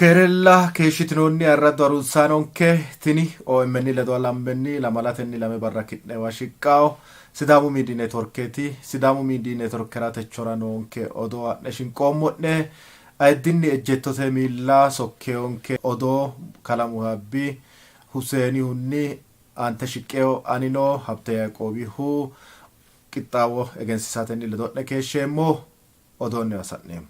Keerella keeshshitinoonni ayirraddu harunsaanonke, tini OMN ledo alambenni lamalatenni lame barra ki'newa shiqqawo Sidaamu Miidiy Neetworkeeti. Sidaamu Miidiy Neetworkera techora noonke odoo ha'ne shinqoommo'ne. Ayiddinni ejjeettote miilla sokkeyonke odoo Kalaa Muhabbi Huseenihunni aante shiqqeyo anino Habte Yaiqoobihu qixxaawo egensiisatenni ledo'ne keeshsheemmo. Odoonniwa sa'neemmo.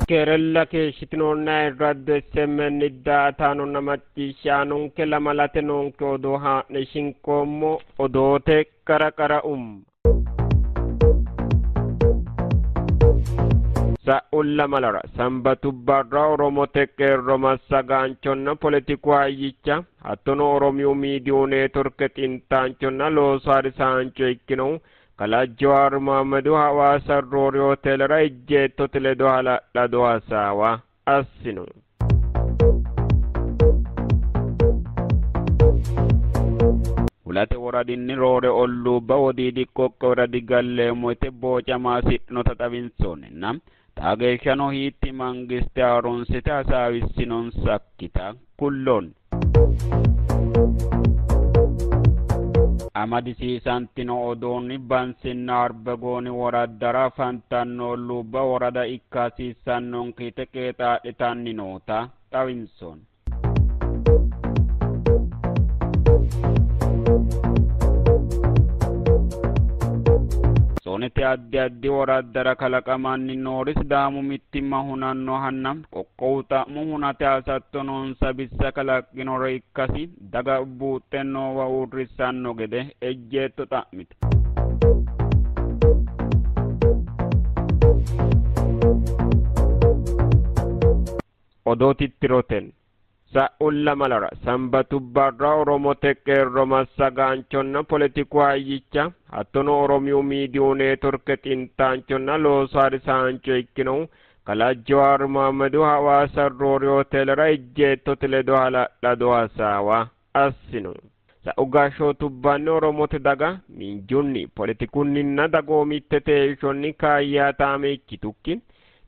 Keerella keeshshitinoonni ayirraddu SMN daa''ataanonna macciishshaanonke lamalate noonke odoo haa'ne shinqoommo odoote qara qara umma. Sa'u lamalara Sambatu barra Oromote qeerro massagaanchonna poletiku hayyicha hattono Oromiyu miidiyu neetworke xintaanchonna loosu harisaancho ikkinohu kalaa Jawaar Mohammedihu Hawaasa Roori Hoteelera ejjeettote ledo hala'lado hasaawa assino. Hulate woradinni roore olluubba wodiidi qoqqowira digalleemmo yite boocama hasidhinota xawinsoonninna xaa geeshshano hiitti mangiste harunsite hasaawissinonsakkita kulloonni. Amadisiisantino odoonni Bansinna Arbegooni woraddara afantanno olluubba worada ikka hasiissannonke yite qeexaa'litanni noota xawinsoonni. Zoonete addi addi woraddara kalaqamanni noori Sidaamu mittimma hunannohanna qoqqowu xa'mo hunate hasatto noonsa bissa kalaqqinore ikkasi daga buuxxe noowa uurrissanno gede ejjeetto xa'mitu. Odoo tittirotenni. Sa'u lamalara Sambatu barra Oromote qeerro massagaanchonna poletiku hayyicha hattono Oromiyu miidiyu neetworke xintaanchonna loosu harisaancho ikkinohu kalaa Jawaar Mohammedihu Hawaasa Roori Hoteelera ejjeettote ledo hala'lado hasaawa assino. Sa'u gashshootubbanni Oromote daga miinjunni, poletikunninna dagoomittete heeshshonni kaayyaataame ikkitukki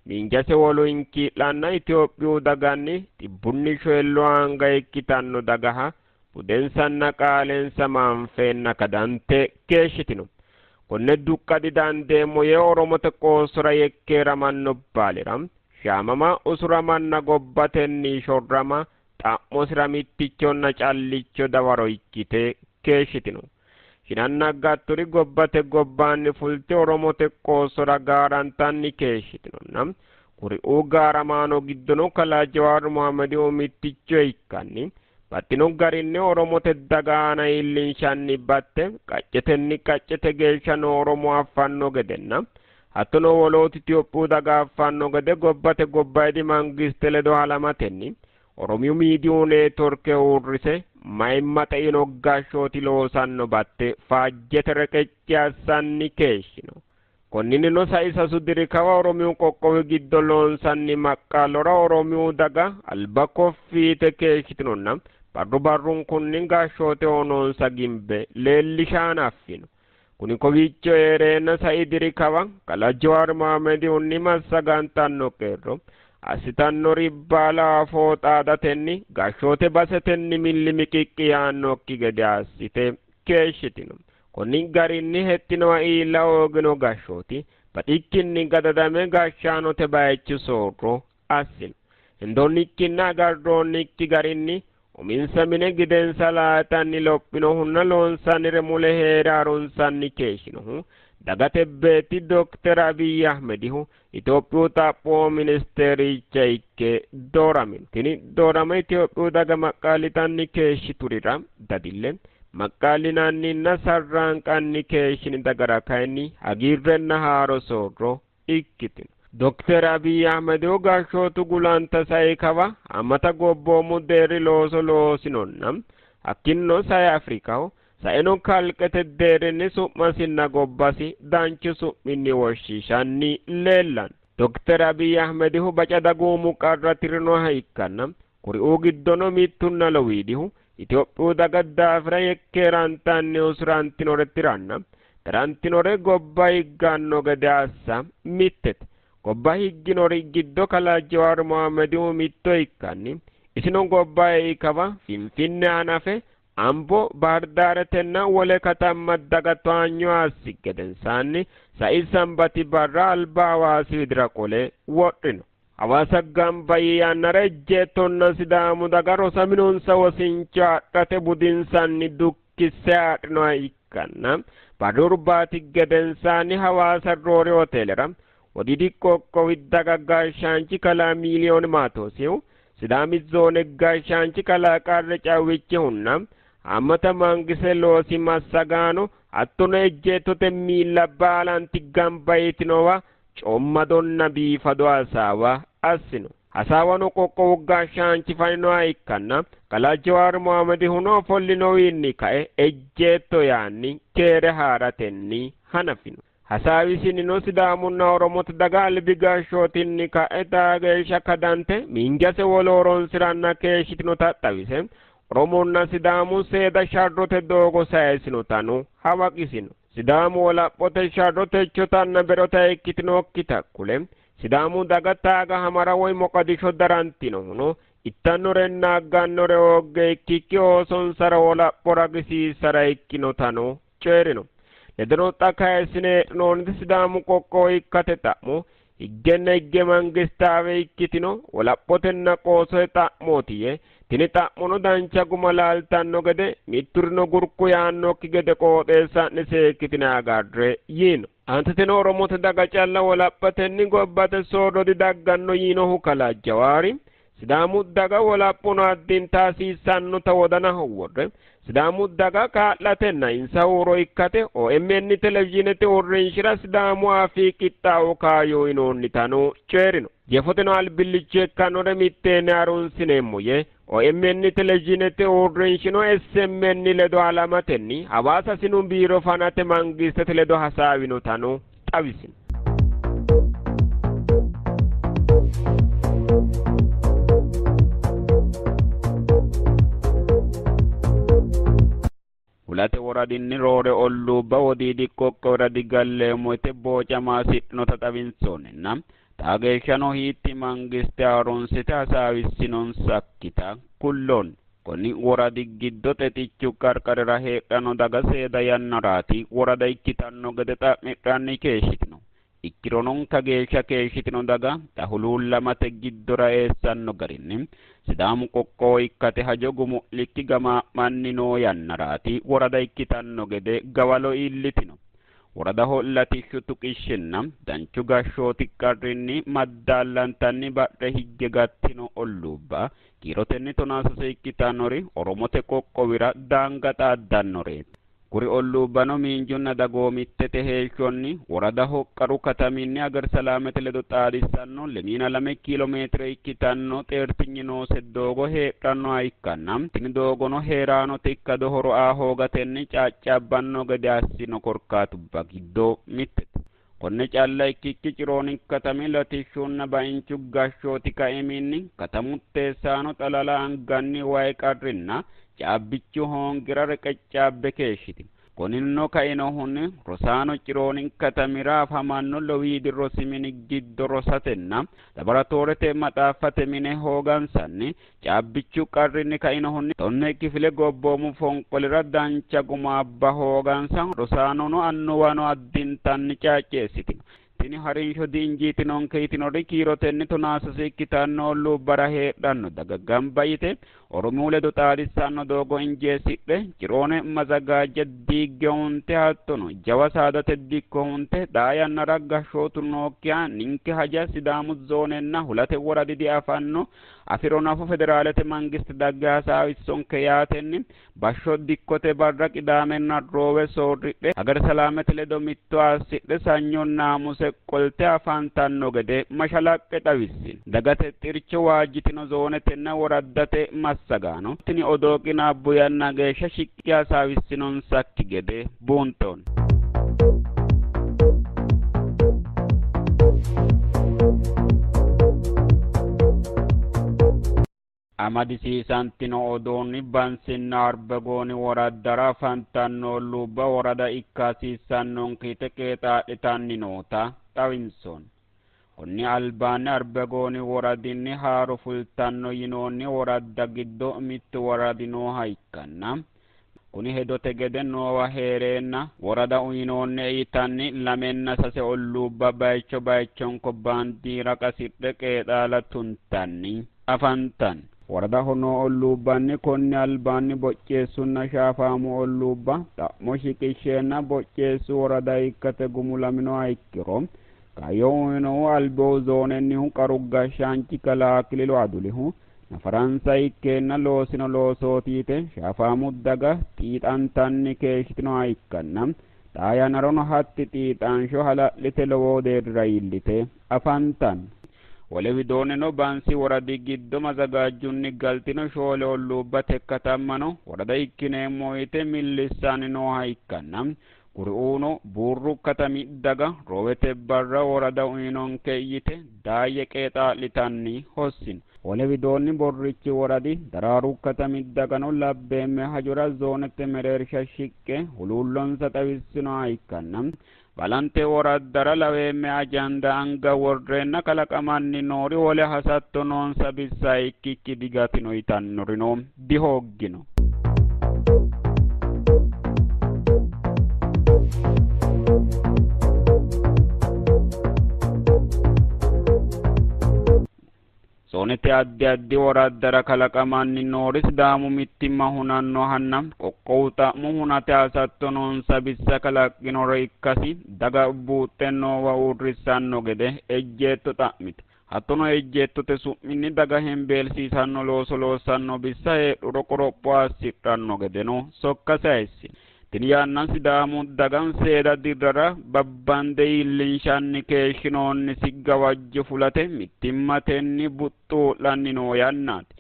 miinjase wolu hinkii'lanna Itophiyu daganni xibbunni shoyilloo anga ikkitanno dagaha budensanna qaalensa maanfeenna kadante keeshshitino. Konne duqqa didandeemmo yee Oromote qoossora yekkeeramanno baalira shaamama, usuramanna gobbatenni shorrama xa'mosira mittichonna callicho dawaro ikkite keeshshitino. Shinanna gatturi gobbate gobbaanni fulte Oromote qoossora gaarantanni keeshshitinonna kuriuu gaaramaano giddono kalaa Jawaar Mohammedihu mitticho ikkanni baxxino garinni Oromote daga aana iillinshanni batte qaccetenni qaccete geeshsha noo Oromo affanno gedenna hattono wolootu Itophiyu daga affanno gede gobbate gobbayidi mangiste ledo halamatenni Oromiyu miidiyu neetworke uurrise mayimma xeino gashshooti loosanno batte faajjete reqecci assanni keeshshino. Konninnino sai sasu diri kawa Oromiyu qoqqowi giddo loonsanni maqqaalora Oromiyu daga alba koffi yite keeshshitinonna barru barrunkunni gashshooteho noonsa gimbe leellisha hanaffino. Kuni kowiicho hee'reenna sai diri kawa kalaa Jawaar Mohammedihunni massagantanno qeerro assitannori baala afoo xaadatenni gashshoote basetenni milli miqiqqi yaannokki gede assite keeshshitino. Konni garinni hexxinowa iilla hoogino gashshooti baxikkinni gadadame gashshaanote bayichi soorro assino. Hendoonnikkinna agarroonnikki garinni uminsa mine gidensa laatanni lophinohunna loonsannire mule hee're harunsanni keeshshinohu dagate beetti Dokter Abiy Ahmedihu Itophiyu xaphoomu ministericha ikke dooramino. Tini doorama Itophiyu daga maqqaalitanni keeshshiturira dadille, maqqaalinanninna sarraanqanni keeshshini dagara kayinni hagiirrenna haaro soorro ikkitino. Dokter Abiy Ahmedihu gashshootu gulanta sai kawa haammata gobboomu deerri looso loosinonna hakkiinnino sae Afrikaho Saeno kalqete deerrinni su'masinna gobbasi danchu su'minni woshshiishanni leellanno. Dokter Abiy Ahmedihu baca dagoomu qarra tirinoha ikkanna kuriuu giddono mittunna lowiidihu Itophiyu daga daafira yekkeerantanni usurantinore tiranna tarantinore gobba higganno gede assa mittete. Gobba higginori giddo kalaa Jawaar Mohammedihu mitto ikkanni isino gobba ei kawa Finfinne hanafe Ambo, Bahirdaaretenna wole katamma daga towaanyo assi gedensaanni sai Sambati barra alba Hawaasi widira qole wodhino. Hawaasa gamba yii yannara ejjeettonna Sidaamu daga rosaminonsa wosincho adhate budinsanni dukkisse haadhinoha ikkanna barri hurbaati gedensaanni Hawaasa Roore Hoteelera Wodiidi qoqqowi daga gashshaanchi kalaa Miiliyoon Maatoosihu, Sidaami zoone gashshaanchi kalaa Qarre Cawwichihunna haammata mangiste loosi massagaano hattono ejjeettote miilla baalanti gamba yitinowa coommadonna biifado hasaawa assino. Hasaawano qoqqowu gashshaanchi faninoha ikkanna kalaa Jawaar Mohammedihuno ofollinowiinni kae ejjeetto yaanni keere haa'ratenni hanafino. Hasaawisinnino Sidaamunna Oromote daga albi gashshootinni ka'e xaa geeshsha kadante miinjase wole horonsi'ranna keeshshitinota xawise Oromonna Sidaamu seeda sharrote doogo sayisinotano hawaqisino. Sidaamu wolaphote sharro techotanna berota ikkitinokkita kule Sidaamu daga taaga Hamara woy Moqadisho darantinohuno ittannorenna aggannore hoogge ikkikki oosonsara wolapho ragisiissara ikkinotano coyi'rino. Ledeno xa kayissine hee'noonniti Sidaamu qoqqowo ikkate xa'mo higgenna higge mangistaawe ikkitino wolaphotenna qoosote xa'mooti yee tini xa'mono dancha guma laaltanno gede mitturino gurku yaannokki gede qooxeessa'ne seekkitine agarre yiino. Aanteteno Oromote daga calla wolaphatenni gobbate soorro didagganno yiinohu kalaa Jawaari Sidaamu daga wolaphono addinta hasiissannota wodanaho worre Sidaamu daga kaa'latenna insa huuro ikkate OMN televizhiinete uurrinshira Sidaamu afii qixxaawo kaayyo uyinoonnitano coyi'rino. Jeefoteno albillicho ikkannore mitteenni harunsineemmo yee OMN televizhiinete uurrinshino SMN ledo halamatenni Hawaasa sinu biiro fanate mangistete ledo hasaawinotano xawisino. Hulate woradinni roore olluubba Wodiidi qoqqowira digalleemmo yite boocama hasidhinota xawinsoonninna xaa geeshshano hiitti mangiste harunsite hasaawissinonsakkita kulloonni. Konni woradi giddo Xexichu qarqarira heedhanno daga seeda yannaraati worada ikkitanno gede xa'midhanni keeshshitino. Ikkirono kageeshsha keeshshitino daga xa huluullamate giddora eessanno garinni Sidaamu qoqqowo ikkate hajo gumu'likki gamaa'manni noo yannaraati worada ikkitanno gede gawalo iillitino. Woradaho latishshu tuqishshinna danchu gashshooti qarrinni maddaallantanni badhe higge gattino olluubba kiirotenni 13 ikkitannori Oromote qoqqowira daanga xaaddannoreeti. Kuri olluubbano miinjunna dagoomittete heeshshonni woradaho qaru kataminni Agersalaamete ledo xaadissanno 22 kiilomeetire ikkitanno xeertinyi noose doogo heedhannoha ikkanna tini doogono heeraanote ikkado horo aa hoogatenni caaccaabbanno gede assino korkaatubba giddo mittete. Konne calla ikkikki Cirooni katami latishshunna bainchu gashshooti kaiminni katamu teessaano xalala anganni wayi qarrinna caabbichu hoongira reqeccaabbe keeshshitino. Konninnino kainohunni rosaano Cirooni katamira afamanno lowiidi rosi mini giddo rosatenna laboratoorete maxaaffate mine hoogansanni caabbichu qarrinni kainohunni 10 kifile gobboomu fonqolira dancha guma abba hoogansa rosaanono annuwano addintanni caacceessitino. Tini harinsho diinjiitinonke yitinori kiirotenni 13 ikkitanno olluubbara heedhanno daga gamba yite Oromiyu ledo xaadissanno doogo injeessidhe Ciroone mazagaajja diigge hunte hattono jawa saadate dikko hunte xaa yannara gashshootu nookkiha ninke haja Sidaamu zoonenna Hulate woradi diafanno afiro nafu federaalete mangiste dagge hasaawissonke yaatenni bashsho dikkote barra Qidaamenna Roowe soorridhe Hagersalaamete ledo mitto assidhe Sanyonna Hamuse qolte afantanno gede mashalaqqe xawissino. Dagate xircho waajjitino zoonetenna woraddate massagaano massagaano tini odoo qinaabbu yanna geeshsha shiqqi hasaawissinonsakki gede buunxoonni. Amadisiisantino odoonni Bansinna Arbegooni woraddara afantanno olluubba worada ikka hasiissannonke yite qeexaadhitanni noota xawinsoonni. Konni albaanni Arbegooni woradinni haaro fultanno yinoonni woradda giddo mittu woradi nooha ikkanna kuni hedote gede noowa hee'reenna worada uyinoonnie yitanni lamenna sase olluubba bayicho bayichonko baandiira qasidhe qeexaala tuntanni afantanno. Woradaho noo olluubbanni konni albaanni Bocceessunna Shaafaamu olluubba xa'mo shiqishsheenna Bocceessu worada ikkate gumulaminoha ikkiro kaayyo uyinohu Albihu zoonennihu qaru gashshaanchi kalaa Akililu Adulihu nafaransa ikkeenna loosino loosooti yite Shaafaamu daga xiixantanni keeshshitinoha ikkanna xaa yannarano hatti xiixansho hala'lite lowo deerrira iillite afantanno. Wole widoonnino Bansi woradi giddo mazagaajjunni galtino shoole olluubbate katammano worada ikkineemmo yite millissanni nooha ikkanna kuriuuno Buurru katami daga roowete barra worada uyinonke yite daayye qeexaa'litanni hossino. Wole widoonni Borrichi woradi Daraaru katami dagano labbeemme hajora zoonete mereersha shiqqe huluullonsa xawissinoha ikkanna balante woraddara laweemme ajanda anga worreenna kalaqamanni noori wole hasatto noonsa bissa ikkikki digatino yitannorino dihooggino. Zoonete addi addi woraddara kalaqamanni noori Sidaamu mittimma hunannohanna qoqqowu xa'mo hunate hasatto noonsa bissa kalaqqinore ikkasi daga buuxxe noowa uurrissanno gede ejjeetto xa'mite. Hattono ejjeettote su'minni daga hembeelsiisanno looso loossanno bissa heedhuro qoropho assidhanno gedeno sokka sayissino. Tini yanna Sidaamu daga seeda dirrara babbande iillinshanni keeshshinoonnisi gawajjo fulate mittimmatenni buxxuu'lanni noo yannaati.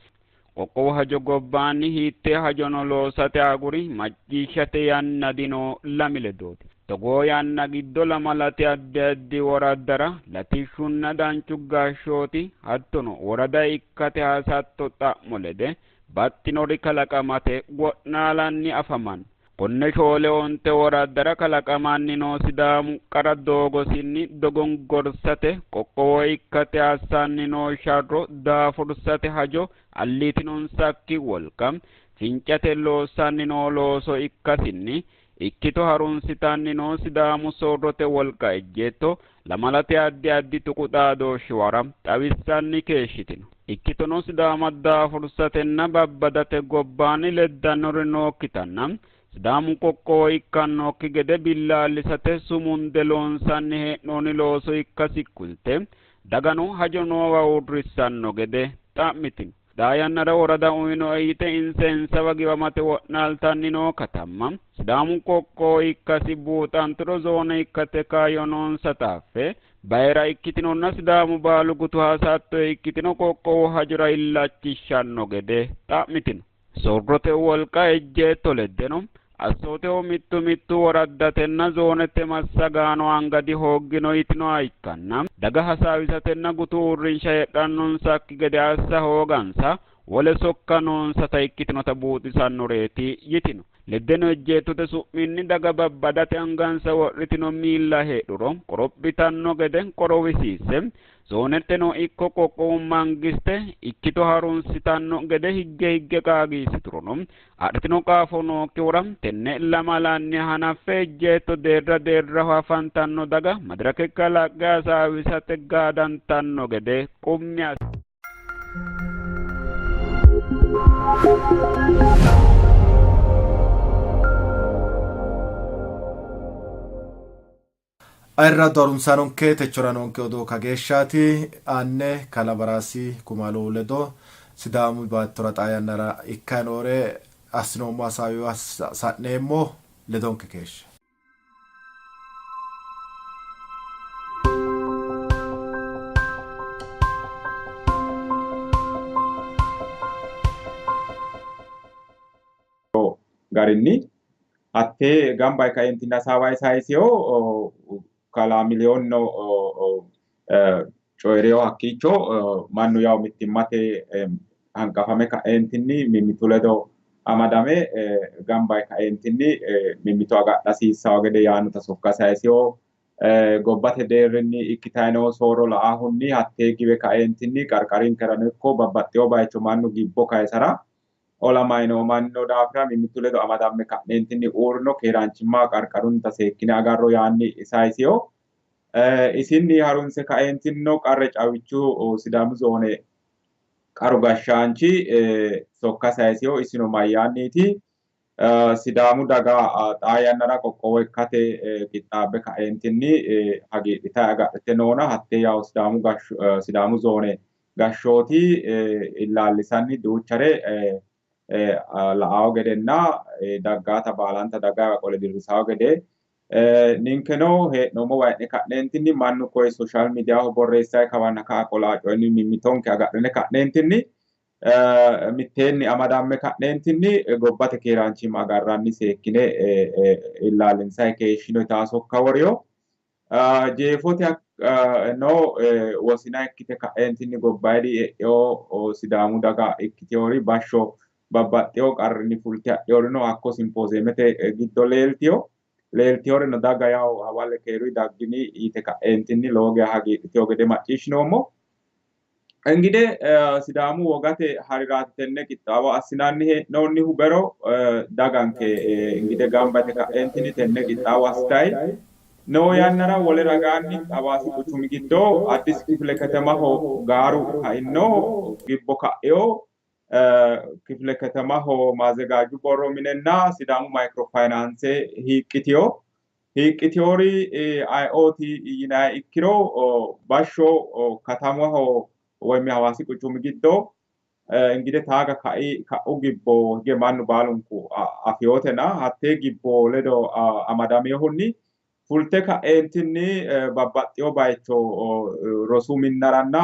Qoqqowu hajo gobbaanni hiittee hajono loosate aguri macciishshate yanna dino lami ledooti. Togoo yanna giddo lamalate addi addi woraddara latishshunna danchu gashshooti hattono worada ikkate hasatto xa'mo lede baxxinori kalaqamate wo'naalanni afamanno. Konne shoole onte woraddara kalaqamanni noo Sidaamu qara doogosinni dogongorsate qoqqowo ikkate assanni noo sharro daafursate hajo alliitinonsakki wolqa fincate loossanni noo looso ikkasinni ikkito harunsitanni noo Sidaamu soorrote wolqa ejjeetto lamalate addi addi tuqu xaadooshshuwara xawissanni keeshshitino. Ikkitono Sidaama daafursatenna babbadate gobbaanni leddannori nookkitanna Sidaamu qoqqowo ikkannokki gede billaallisate sumunde loonsanni hee'noonni looso ikkasi kulte dagano hajo noowa uurrissanno gede xa'mitino. Xaa yannara worada uyinoe yite insa insawa giwamate wo'naaltanni noo katamma Sidaamu qoqqowo ikkasi buuxanturo zoone ikkate kaayyo noonsa taaffe bayira ikkitinonna Sidaamu baalu gutu hasatto ikkitino qoqqowu hajora illachishshanno gede xa'mitino. Soorrote wolqa ejjeetto leddeno assooteho mittu mittu woraddatenna zoonete massagaano anga dihooggino yitinoha ikkanna daga hasaawisatenna gutu uurrinsha heedhannonsakki gede assa hoogansa wole sokka noonsata ikkitinota buuxisannoreeti yitino. Leddeno ejjeettote su'minni daga babbadate angansa wodhitino miilla heedhuro qorophitanno gede qorowisiisse zooneteno ikko qoqqowu mangiste ikkito harunsitanno gede higge higge qaagiissiturono adhitino qaafo nookkihura tenne lamalanni hanaffe ejjeetto deerra deerraho afantanno daga madirake kalaqqe hasaawisate gaadantanno gede qummi ass Ayirrado harunsaanonke techora noonke odoo kageeshshaati. Aanne Kalaa Baraasi Kumalohu ledo Sidaamu baattora xaa yannara ikkayi noore assinoommo hasaawiwa sa'neemmo. Ledonke keeshshe. garinni hattee gamba kaentinni hasaawayi sayiseyo kalaa Miliyoonno coyi'reyo hakkiicho mannu yawo mittimmate hanqafame kaentinni mimmitu ledo amadame gamba kaentinni mimmito agadha hasiissawo gede yaannota sokka sayiseyo. Gobbate deerrinni ikkitayi noo soorro la'ahunni hattee giwe kaentinni qarqarinkerano ikko babbaxxewo bayicho mannu gibbo kayisara olamayi noo manni noo daafira mimmitu ledo amadamme ka'neentinni uurrino keeraanchimma qarqarunnita seekkine agarro yaanni sayiseyo. Isinni harunse kaentinno Qarre Cawichu Sidaamu zoone qaru gashshaanchi sokka sayiseyo. Isino mayyaanniiti? Sidaamu daga xaa yannara qoqqowo ikkate qixxaabbe kaentinni hagiidhitayi agadhite noona hattee yawo Sidaamu zoone gashshooti illaallisanni duuchare la'awo gedenna daggaata baalanta daga qole dirrisawo gede ninkeno hee'noommowa hee'ne ka'neentinni mannu koye social mediaho borreessayi kawanna ka'a qolaa coyinni mimmitonke agadhine ka'neentinni mitteenni amadamme ka'neentinni gobbate keeraanchimma agarranni seekkine illaallinsayi keeshshino yitaa sokka woriyo. Jeefote no wosina ikkite ka'eentinni gobbayidi e'eo Sidaamu daga ikkiteori bashsho babbaxxewo qarrinni fulte hadheorino hakko simpoozemete giddo leeltiyo. Leeltiyorino daga yawo hawalle keeruyi daggini yite ka'eentinni lowo geya hagiidhiteyo gede macciishshinoommo. Ingide Sidaamu wogate hariraati tenne qixxaawo assinanni hee'noonnihu bero daganke ingide gamba yite ka'eentinni tenne qixxaawo assitayi noo yannara wole ragaanni Hawaasi quchumi giddo Addis Kifile Ketemaho gaaru kainno gibbo ka'eyo Kifile Ketemaho maazegaaju borro minenna Sidaamu Maykiro Fayinaanse hiiqqitiyo. Hiiqqitiyori ayeooti yinanniha ikkiro bashsho katamaho woyimi Hawaasi quchumi giddo ingide taaga ka'u gibbo hige mannu baalunku afiyotena hattee gibbo ledo amadaminohunni fulte ka'eentinni babbaxxewo bayicho rosu minnaranna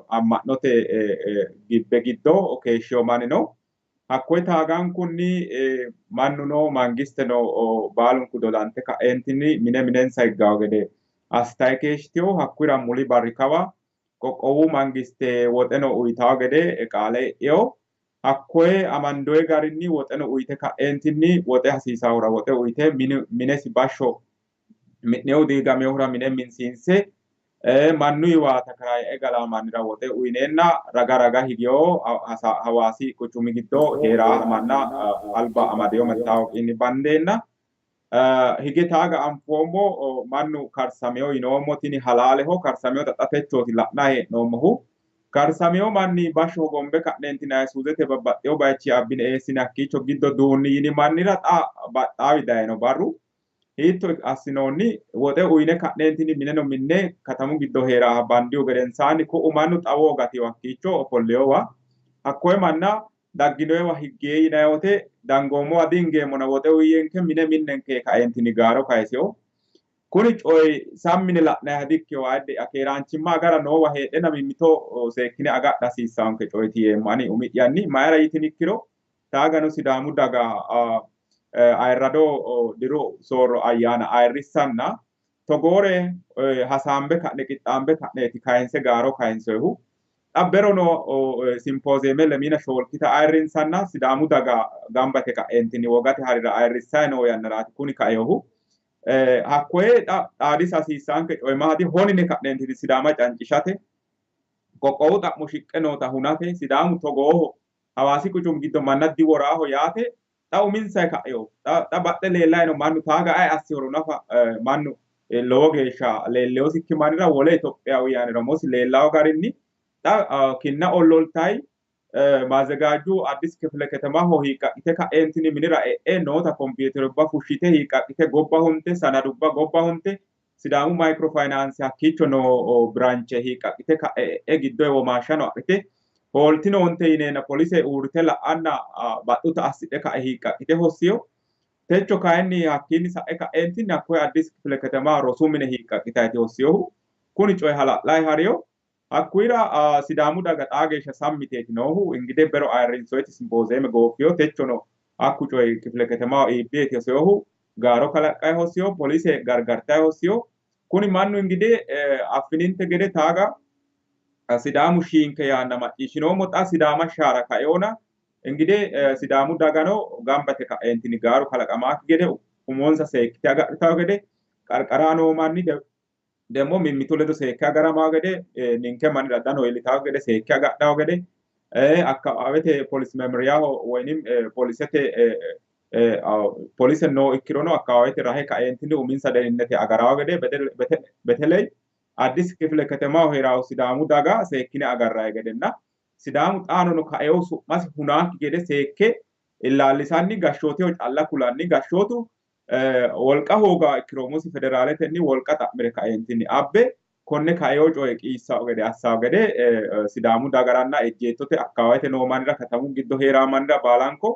amma'note gibbe giddo keeshshiyo manni no. Hakkoye taagankunni mannuno mangisteno baalunku dodante ka'eentinni mine minensa higgawo gede assitayi keeshshiteyo. Hakkuyira muli barri kawa qoqqowu mangiste woxeno uyitawo gede qaale e'eyo. Hakkoye amandoye garinni woxeno uyite ka'eentinni woxe hasiisahura woxe uyite minesi bashsho mi'nehu diigamehura mine minsiinse mannuyiwa takaraye galawo mannira woxe uyineenna raga raga higeyo Hawaasi quchumi giddo heeraa manna alba amadeyo mettaawoqinni bandeenna hige taaga anfoommo mannu karsameyo yinoommo. Tini halaaleho karsameyota xa techooti la'nayi hee'noommohu. Karsameyo manni bashsho hogombe ka'neentinni Ayisuuzete babbaxxeyo bayichi abbine eessine hakkiicho giddo duunni yini mannira xa baxxaawi dayino barru. Hiitto assinoonni woxe uyine ka'neentinni mineno minne katamu giddo hee'ra bandihu gedensaanni ku'u mannu xawoho gatiyo hakkiicho ofolleyowa hakkoye manna dagginoewa higgee yinanni wote dangoommowa dihingeemmona woxe uyiyyenke mine minnenke kaeentinni gaaro kayiseyo. Kuni coyi sammine la'nayiha dikkino ayidde'ya keeraanchimma agara noowa heedhena mimmito seekkine agadha hasiissaanke coyiti yeemmo ani umi'yanni. Mayira yitinikkiro taagano Sidaamu daga ayirrado diru soorro ayyaana ayirrissanna togoore hasaambe ka'ne qixxaambe ka'neeti kayinse gaaro kayinsoyihu. Xa berono simpooziyeme lemiina shoolkita ayirrinsanna Sidaamu daga gamba yite ka'eentinni wogate harira ayirrissayi noo yannaraati kuni kaeyohu. Hakkoye xa xaadisa hasiissaanke coyi maati? Honine ka'neentinni Sidaama cancishate, qoqqowu xa'mo shiqqe noota hunate, Sidaamu togooho Hawaasi quchumi giddo manna diworaaho yaate xa uminsayi ka'eyo. Xa baxxe leellayi no mannu taaga ayi assihoro nafa mannu lowo geeshsha leelleyosikki mannira wole Itophiyawi yaanira umosi leellawo garinni xa kinna olloltayi maazegaaju Addis Kifile Ketemaho hiiqqaqqite ka'eentinni minira e'e noota kompiyuterubba fushshite hiiqqaqqite gobba hunte sanadubba gobba hunte Sidaamu Maykiro Fayinaanse hakkiicho noo biranche hiiqqaqqite ka'e e'e giddo womaashshano adhite hooltinoonte yineenna polise uurrite la'anna baxxuta assidhe ka'e hiiqqaqqite hossiyo. Techo kayinni hakkiinni sa'e ka'eentinni hakkoye Addis Kifile Ketema rosu mine hiiqqaqqitayti hossiyohu. Kuni coyi hala'layi hariyo. Hakkuyira Sidaamu daga xaa geeshsha sammiteeti noohu. Ingide bero ayirrinsoyiti simpooziyeme gooffiyo. Techono Hakku coyi kifile ketemaho iibbeeti hoseyohu gaaro kalaqqayi hosiyo polise gargartayi hosiyo. Kuni mannu ingide affininte gede taaga Sidaamu shiinke yaanna macciishshinoommo. Xa Sidaama shaara kaeona ingide Sidaamu dagano gambate ka'eentinni gaaru kalaqamaakki gede umonsa seekkite agadhitawo gede qarqaraa noo manni demmo mimmitu ledo seekke agaramawo gede ninke mannira dano iillitawo gede seekke agadhawo gede akkawaawete polis memoriyaho woynim polisete polise noo ikkirono akkawaawete rahe kaeentinni uminsa deninnete agarawo gede beteley Addis kifile ketemaho heerawo Sidaamu daga seekkine agarrayi gedenna Sidaamu xaanono kaeo su'masi hunaakki gede seekke illaallisanni gashshooteho calla kulanni gashshootu wolqa hooga ikkiro umosi federaaletenni wolqa xa'mire kaeentinni abbe konne kaeo coye qiissao gede assawo gede Sidaamu dagaranna ejjeettote akkawaawete noo mannira katamu giddo heeraa mannira baalanko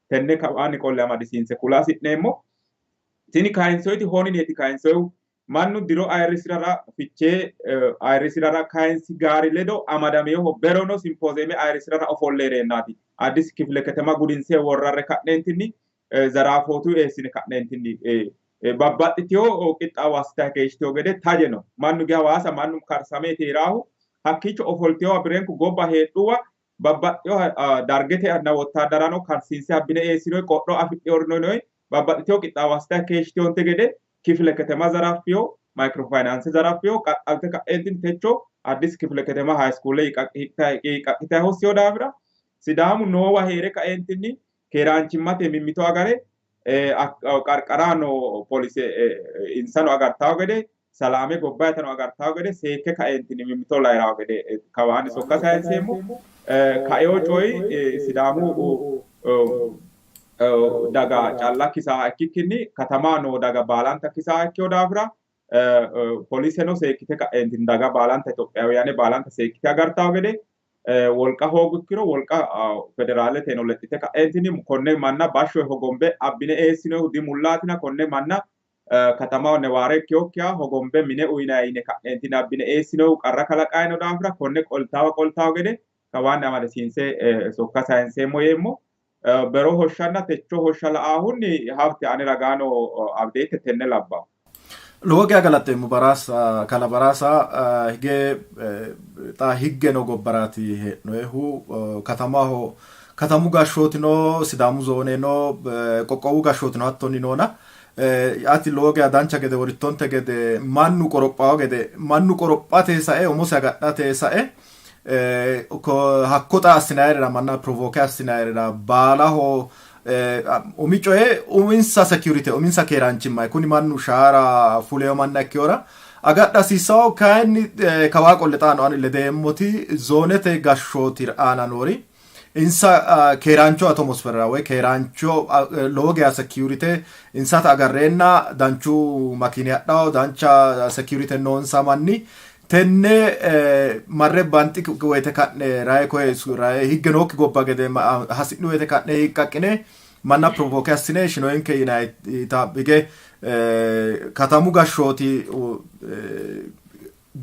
tenne kawaanni qolle amadisiinse kula hasi'neemmo. Tini kayinsoyiti honineeti kayinsoyihu mannu diro ayirrisirara Fichee ayirrisirara kayinsi gaari ledo amadameyoho berono simpoozeeme ayirrisirara ofolle heereennaati Addis kifile ketema gudinse worrarre ka'neentinni zaraafootu eessine ka'neentinni babbaxxiteyo qixxaawo assitayi keeshshiteyo gede taje no. Mannu ge Hawaasa mannu karsameeti heeraahu hakkiicho ofolteyowa birenku gobba heedhuwa babbaxxeyoha dargete anna wottaaddarano karsiinse abbine eessinoyi qodho afidhiyorino yinoyi babbaxxiteyo qixxaawo assitayi keeshshiteyonte gede kifile ketema zaraffiyo maykrofaynanse zaraffiyo qaxxalte ka'eentinni techo Addis kifile ketema hayskuule hiiqqaqqitayi hossiyo daafira Sidaamu noowa hee're kaeentinni keeraanchimmate mimmito agare qarqara noo polise insano agartawo gede salaame gobbayitano agartawo gede seekke kaeentinni mimmito layirawo gede kawaanni sokka sayinseemmo. Kaeo coyi Sidaamu daga calla kisaa ikkikkinni katama noo daga baalanta kisaa ikkino daafira poliseno seekkite ka'eentinni daga baalanta Itophiyawiyane baalanta seekkite agartawo gede wolqa hoogu ikkiro wolqa federaaleteno lexxite ka'eentinni konne manna bashsho hogombe abbine eessinohu dimullaatina konne manna katamaho newaare ikkiyokkiha hogombe mine uyinayi yine ka'neentinni abbine eessinohu qarra kalaqayino daafira konne qoltaawa qoltaawo gede kawaanni amadisiinse sokka sayinseemmo yeemmo. Bero hoshshanna techo hoshsha la'aahunni Habte ane ragaano update tenne labbawo. Lowo geya galaxxeemmo Baraasa, Kalaa Baraasa, hige xa higge noo gobbaraati hee'noehu katamaho katamu gashshootino Sidaamu zooneno qoqqowu gashshootino hattonni noona ati lowo geya dancha gede worittonte gede mannu qorophawo gede mannu qorophate sae umosi agadhate sae hakko xa assinayirira manna provoke assinayirira baalaho umi coye uminsa security uminsa keeraanchimma kuni mannu shaara fuleyo manna ikkihora agadha hasiissawo. Kayinni kawaa qolle xaano ani ledeemmoti zoonete gashshooti aana noori insa keeraancho atomosferera woy keeraancho lowo geya security insata agarreenna danchu makiini hadhawo dancha security noonsa manni tenne marre banxi woyte ka'ne raye koye raye higge nookki gobba gede hasi'ni woyte ka'ne hiiqqaqqine manna provoke assine shinoyenke yinayita hige katamu gashshooti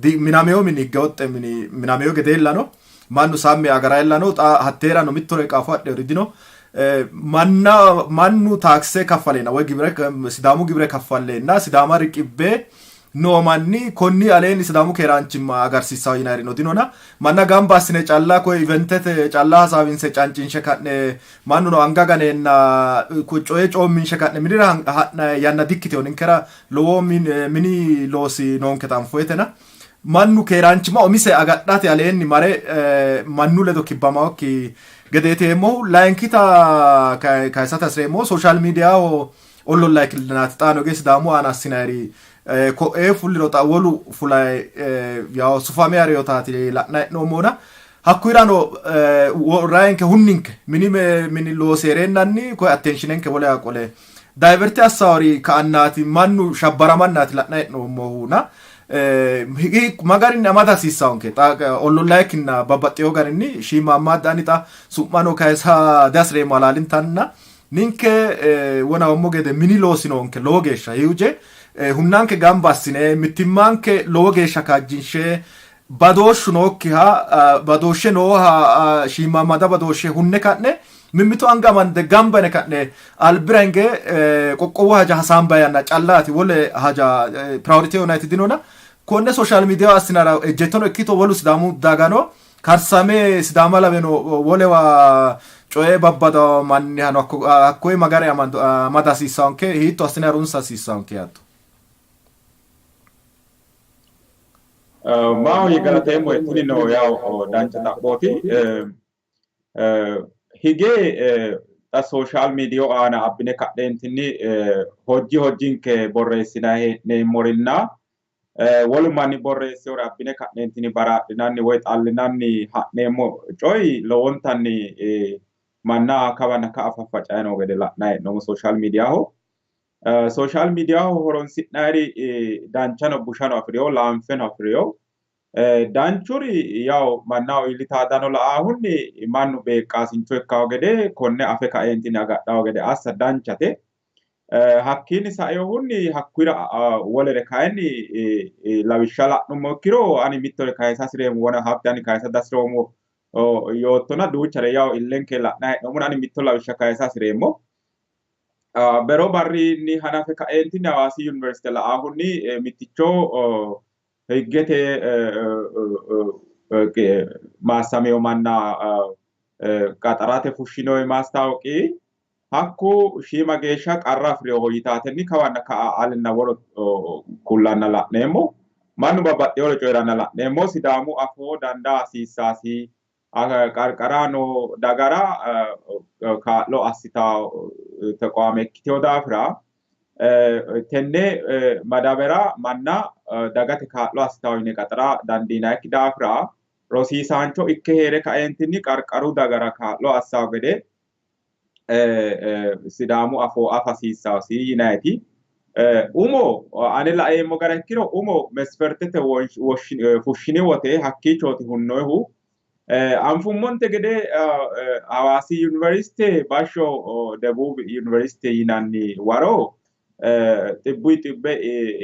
minameyo mini higge woxxe mini minameyo gedeellano mannu sammi agaraellano xa hatteerano mittore qaafo adhewori dino. Manna mannu taakse kaffaleenna woy gibire Sidaamu gibire kaffalleenna Sidaama riqibbe noo manni konni aleenni Sidaamu keeraanchimma agarsiissawo yinayirino dinona manna gamba assine calla koye eventete calla hasaawinse cancinshe ka'ne mannuno anga ganeenna coye coomminshe ka'ne minira ha'na yanna dikkitino. Ninkera lowo mini loosi noonketa anfoyetena mannu keeraanchimma umise agadhate aleenni mare mannu ledo kibbamaokki gedeeti yeemmohu. Layinkita kayisate hasireemmohu social mediaho ollollaikilnaati xaano ge Sidaamu aana assinayiri ko'ee fuliro xa wolu fulayi yawo sufame hariyotaati la'nanni hee'noommona hakkuyirano rayenke hunninke mini mini looseereennanni koye attenshinenke wolewa qole dayiverte assawori ka'annaati mannu shabbaramannaati la'nanni hee'noommohuna magarinni amada hasiissawonke xa ollollaikkinna babbaxxeyo garinni shiimmaammaadda ani xa su'mano kayisa dihasireemmo halaalintanna ninke wonawommo gede mini loosi noonke lowo geeshsha hiuje hunnanke gamba assine mittimmanke lowo geeshsha kaajjinshe badooshshu nookkiha badooshshe nooha shiimmammada badooshshe hunne ka'ne Mimmito anga amande gamba yine ka'ne albira hinge qoqqowu haja hasaamba yanna callaati, wole haja priority yonayiti dinona. Konne social media assinara ejjeettono ikkito wolu Sidaamu dagano karsame Sidaama laweno wolewa coye babbada mannihano hakkoye magare amada hasiissaanke, hiitto assine harunsa hasiissaanke yaatto? Maahoyye, galateemmo. Tinino yaw dancha xa'mooti. Hige xa social media aana abbine ka'neentinni hojji hojjinke borreessinanni hee'neemmorinna wolu manni borreessewore abbine ka'neentinni baraadhinanni woy xallinanni ha'neemmo coyi lowontanni manna kawanna ka'a faffacay noo gede la'nanni hee'noommo social mediaho. Social mediaho horonsi'nayiri danchano bushano afireyo, laanfeno afireyo. Danchuri yaw mannaho iillita dano la'ahunni mannu beeqqaasincho ikkawo gede, konne afe kaeentinni agadhawo gede assa danchate. Hakkiinni sainohunni hakkuyira wolere kayinni lawishsha la'nummo ikkiro, ani mittore kayisa hasireemmo, wona habte ani kayisa dasiroommo yoottona, duuchare yaw illenke la'nayi hee'noommona, ani mitto lawishsha kayisa hasireemmo. Bero barrinni hanafe kaeentinni Hawaasi Yuniversite la'ahunni mitticho higgete maassameyo manna qaxarate fushshinoyi maastaawoqi hakku shiima geeshsha qarra afi'rinoho yitaatenni kawanna ka'a alinna woro kullanna la'neemmo. Mannu babbaxxewore coyi'ranna la'neemmo. Sidaamu afoo dandaa hasiissaasi, qarqara noo dagara kaa'lo assitawo teqoame ikkitewo daafira, tenne madabera manna dagate kaa'lo assitawo yine qaxara dandiinayikki daafira, rosiisaancho ikke hee're kaeentinni qarqaru dagara kaa'lo assawo gede Sidaamu afoo afa hasiissaasi yinayiti. Umo ane laeemmo gara ikkiro, umo mesfertete fushshini wote hakkiichooti hunnoehu. Anfummonte gede Hawaasi Yuniversite bashsho Debuub Yuniversite yinanni waro xibbuyi xibbe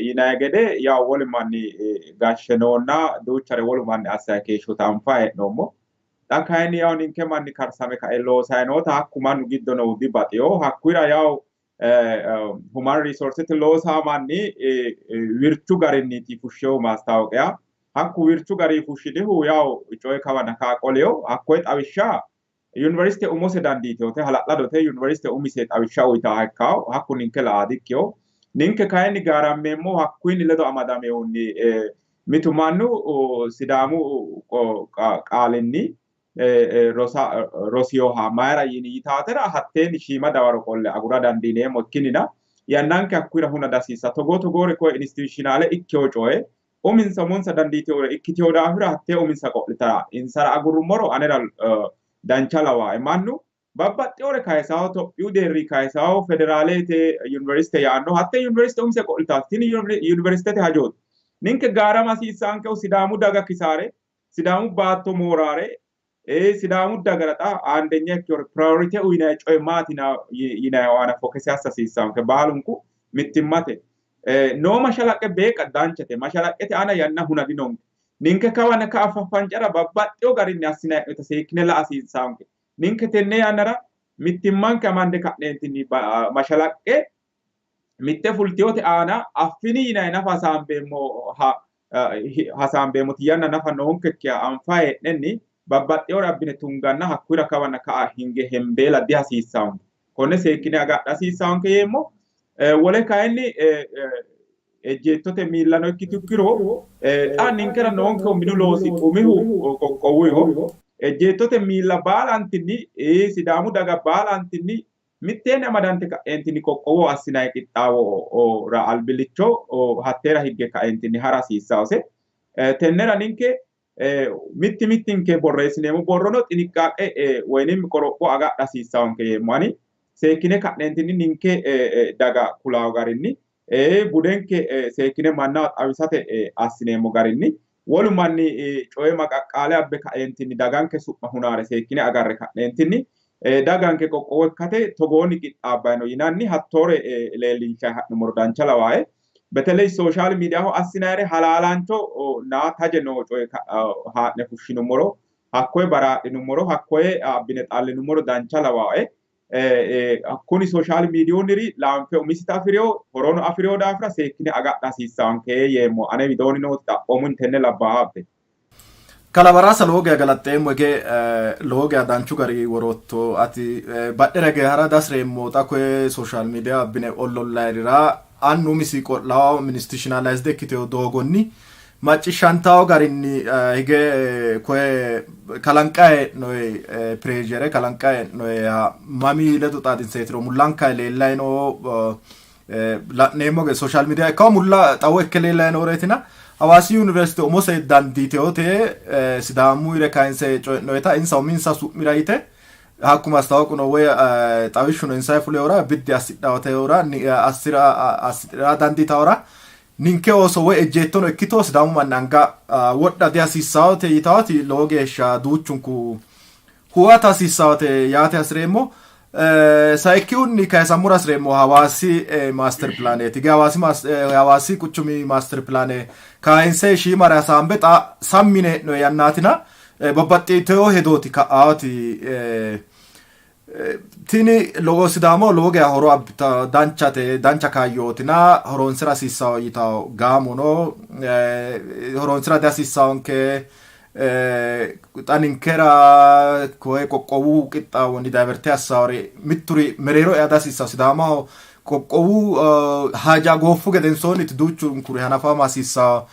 yinayi gede yaw wolu manni gashshe noonna duuchare wolu manni assayi keeshshota anfayi hee'noommo. Xa kayinni yaw ninke manni karsame kae loosayi noota hakku mannu giddo noohu dibaxiyo. Hakkuyira yaw human resourcete loosaa manni wirchu garinniiti fushshehu maastaawoqiya. Hakku wirchu gari fushshinihu yaw coye kawana ka'a qoleyo. Hakkoye xawishsha yuniversite umose dandiiteyote, hala'ladote, yuniversite umise xawishsha uyitaha ikkawo, hakku ninke la'a dikkiyo. Ninke kayinni gaarammeemmo hakkuyinni ledo amadamehunni mitu mannu Sidaamu qaalinni rosiyoha mayira yini yitaatera hatteenni shiima dawaro qolle agura dandiineemmo ikkinnina yannanke hakkuyira huna dasiissa. Togoo togoore koye institutionale ikkewo coye uminsa umonsa dandiitewore ikkitewo daafira hattee uminsa qo'litara insara agurrummoro anera dancha lawaae. Mannu babbaxxewore kayisawo, Tophiyu deerri kayisawo, federaalete yuniversite yaanno, hattee yuniversite umise qo'litaati. Tini yuniversitete hajooti. Ninke gaarama hasiissaankehu Sidaamu daga kisaare, Sidaamu baatto mooraare, Sidaamu dagara xa aandenya ikkewore priority uyinayi coye maati yinayi aana fokese assa hasiissaanke baalunku mittimmate. Noo mashalaqqe beeqqa danchate, mashalaqqete aana yanna huna dinonke. Ninke kawana ka'a faffancara babbaxxewo garinni assinayi hee'noyita seekkine la'a hasiissaanke. Ninke tenne yannara mittimmanke amande ka'neentinni mashalaqqe mitte fultiyote aana affini yinayi nafa hasaambeemmo hasaambeemmoti yanna nafa noonkekkiha anfa hee'nenni babbaxxewore abbine tunganna hakkuyira kawanna ka'a hinge hembeela dihasiissaanke. Konne seekkine agadha hasiissaanke yeemmo. Wole kayinni ejjeettote miillano ikkitukkiro, xa ninkera noonkehu minu loosi umihu qoqqowuho. Ejjeettote miilla baalantinni, Sidaamu daga baalantinni mitteenni amadante ka'eentinni qoqqowo assinayi qixxaawora albillicho hatteera higge ka'eentinni hara hasiissaose. Tennera ninke mitti mittinke borreessineemmo borrono xiniqqaaqe woyinim qoropho agadha hasiissaonke yeemmo ani. Seekkine ka'neentinni ninke daga kulawo garinni, budenke seekkine mannaho xawisate assineemmo garinni, wolu manni coye maqaqqaale abbe kaeentinni daganke su'ma hunaare seekkine agarre ka'neentinni daganke qoqqowo ikkate togoonni qixxaabbayi no yinanni hattoore leellinshayi ha'nummoro dancha lawaae. Beteley social mediaho assinayire halaalaancho naa taje noo coye haa'ne fushshinummoro Hakkoye baraadhinummoro hakkoye abbine xallinummoro dancha lawaae. Kuni sooshaal miidiyunniri laanfe umisita afi'reyo horono afi'reyo daafira seekkine agadha hasiissaanke yeemmo. Ane widoonni nooti xaphoomunni tenne labbaa. Kalaa Baraasa lowo geya galaxxeemmo hige lowo geya danchu gari worootto ati badhera hige hara dasireemmo xa koye sooshaal miidiya abbine ollollayrira annu umisi qo'lawo institutionalized ikkitewo doogonni macciishshantawo garinni hige koye kalanqayi hee'noyi pireeshere kalanqayi hee'noyiha mami ledo xaadinseetiro mullankayi leellayi noo la'neemmo gede sooshaal miidiya ikkawo mulla xawo ikke leellayi nooreetina Hawaasi Yuniversite umose dandiiteyote Sidaamuyire kayinse coyi'noyita insa uminsa su'mira yite hakku mastawoquno woy xawishshuno insa fulehura biddi assidhawotehura assira assidhira dandiitawora ninke ooso woy ejjeettono ikkito Sidaamu manni anga wodha dihasiissawote yitawoti lowo geeshsha duuchunku huwata hasiissawote yaate hasireemmo. Sayikkihunni kayisammora hasireemmo Hawaasi maaster pilaaneeti. Hawaasi quchumi maaster pilaane kayinse shiimare hasaambe xa sammi yine hee'noyi yannaatina babbaxxitewo hedooti ka'aati. Tini lowo Sidaamaho lowo geya horo abbita danchate dancha kaayyootina horoonsira hasiissawo yitawo gaamono horoonsira dihasiissawonke xa ninkera koye qoqqowu qixxaawonni dayiverte assawori mitturi mereero ea dihasiissawo Sidaamaho qoqqowu haja gooffu gedensoonniti duuchunkuri hanafama hasiissawo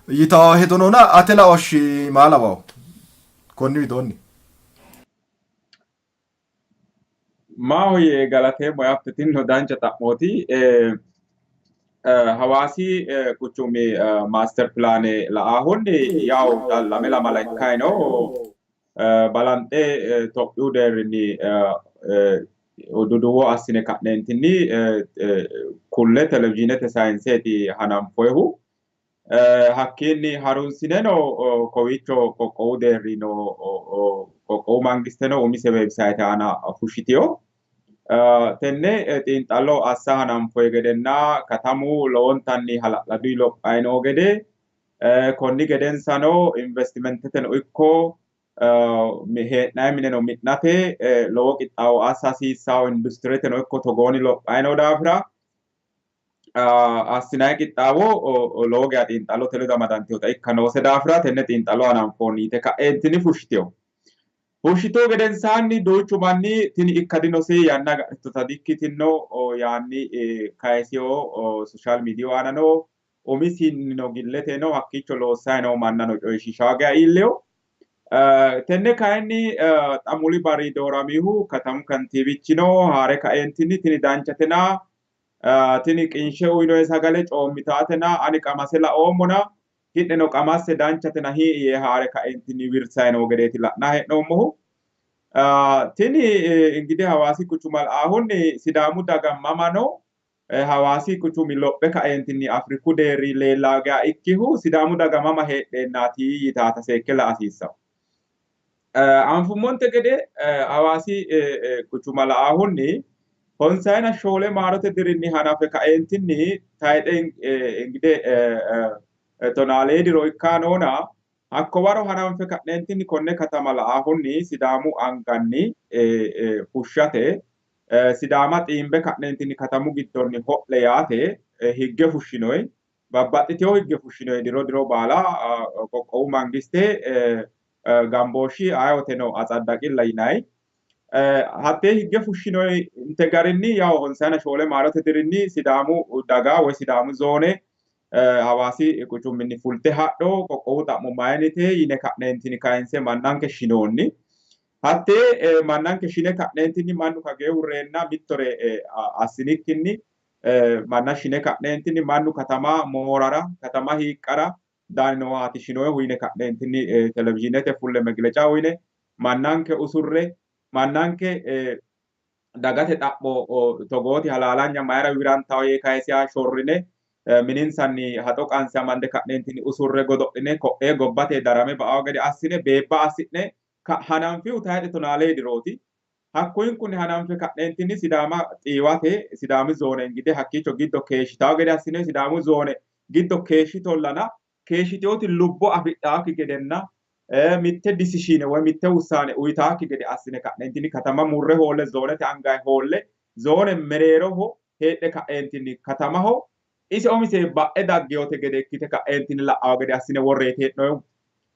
yitawo hedo noona ate laooshshi maa lawawo konni widoonni? Maahoyye galateemmo yaate tinino dancha xa'mooti. Hawaasi quchumi maaster pilaane la'ahunni yawu lame lamala ikkayi no balanxe Tophiyu deerrinni duduwo assine ka'neentinni kulle televizhiinete sayinseeti hananfoyihu. Hakkiinni harunsineno kowiicho qoqqowu deerrino qoqqowu mangisteno umise webisayite aana fushshitino. Tenne xiinxallo assa hananfoyi gedenna katamu lowontanni hala'ladu lophayi noo gede konni gedensano investimenteteno ikko hee'nayi mineno mi'nate lowo qixxaawo assa hasiissawo industireteno ikko togooni lophayi noo daafira assinanni qixxaawo lowo geya xiinxallote ledo amadantinota ikka noose daafira tenne xiinxallo hananfoonni yite ka'eentinni fushshitino. Fushshituhu gedensaanni duuchu manni tini ikka dinose yanna agadhitota dikkitino yaanni kayisino sooshaal miidiyu aanano umisinnino gilleteno hakkiicho loossayi noo mannano coyishiishawa geya iillino. Tenne kayinni xa muli barri dooramihu katamu kantiiwichino haare kaeentinni tini danchatena tini qinshe uyinoe sagale coommitaatena ani qamase laoommona ki'neno qamasse danchatena hii'i yee haare kaeentinni wirsayi noo gedeeti la'nanni hee'noommohu. Tini ingidihi Hawaasi quchuma la'ahunni Sidaamu daga mamano Hawaasi quchumi lophe kaeentinni Afriku deerri leellaa geya ikkihu Sidaamu daga mama heedheennaati yitaata seekke la'a hasiissawo. Anfummonte gede Hawaasi quchuma la'ahunni honsayina shoole maarote dirinni hanafe kaeentinni tayixe ingide 12 diro ikka noona hakko waro hananfe ka'neentinni konne katama la'ahunni Sidaamu anganni fushshate Sidaama xiimbe ka'neentinni katamu giddonni ho'le yaate higge fushshinoyi babbaxxitewo higge fushshinoyi diro diro baala qoqqowu mangiste gambooshshi ayewoteno atsaddaqilla yinayi. Hattee higge fushshinoyinte garinni yawo 54 maarote dirinni Sidaamu daga woy Sidaamu zoone Hawaasi quchuminni fulte hadho qoqqowu xa'mo mayinite yine ka'neentinni kayinse mannanke shinoonni. Hattee mannanke shine ka'neentinni mannu kageehu reenna mittore assinikkinni manna shine ka'neentinni mannu katama moorara katama hiiqqara daani noohaati shinoyihu yine ka'neentinni televizhiinete fulle megileca uyine mannanke usurre mannanke dagate xa'mo togooti halaalanya mayira wirantawo yee kayisiha shorrine mininsanni haxo qanse amande ka'neentinni usurre godo'line ko'ee gobbate darame ba'awo gede assine beebba assi'ne hananfihu tayixe 12 dirooti. Hakkuyinkunni hananfe ka'neentinni Sidaama xiiwate Sidaami zoone ingide hakkiicho giddo keeshshitawo gede assine Sidaamu zoone giddo keeshshitollana keeshshiteoti lubbo afidhaakki gedenna Mitte disishiine woy mitte wussaane uyitaakki gede assine ka'neentinni katama murre hoolle zoonete angayi hoolle zoone mereeroho heedhe ka'eentinni katamaho ise umise ba'e daggeyote gede ikkite ka'eentinni la'awo gede assine worreeti hee'noyihu.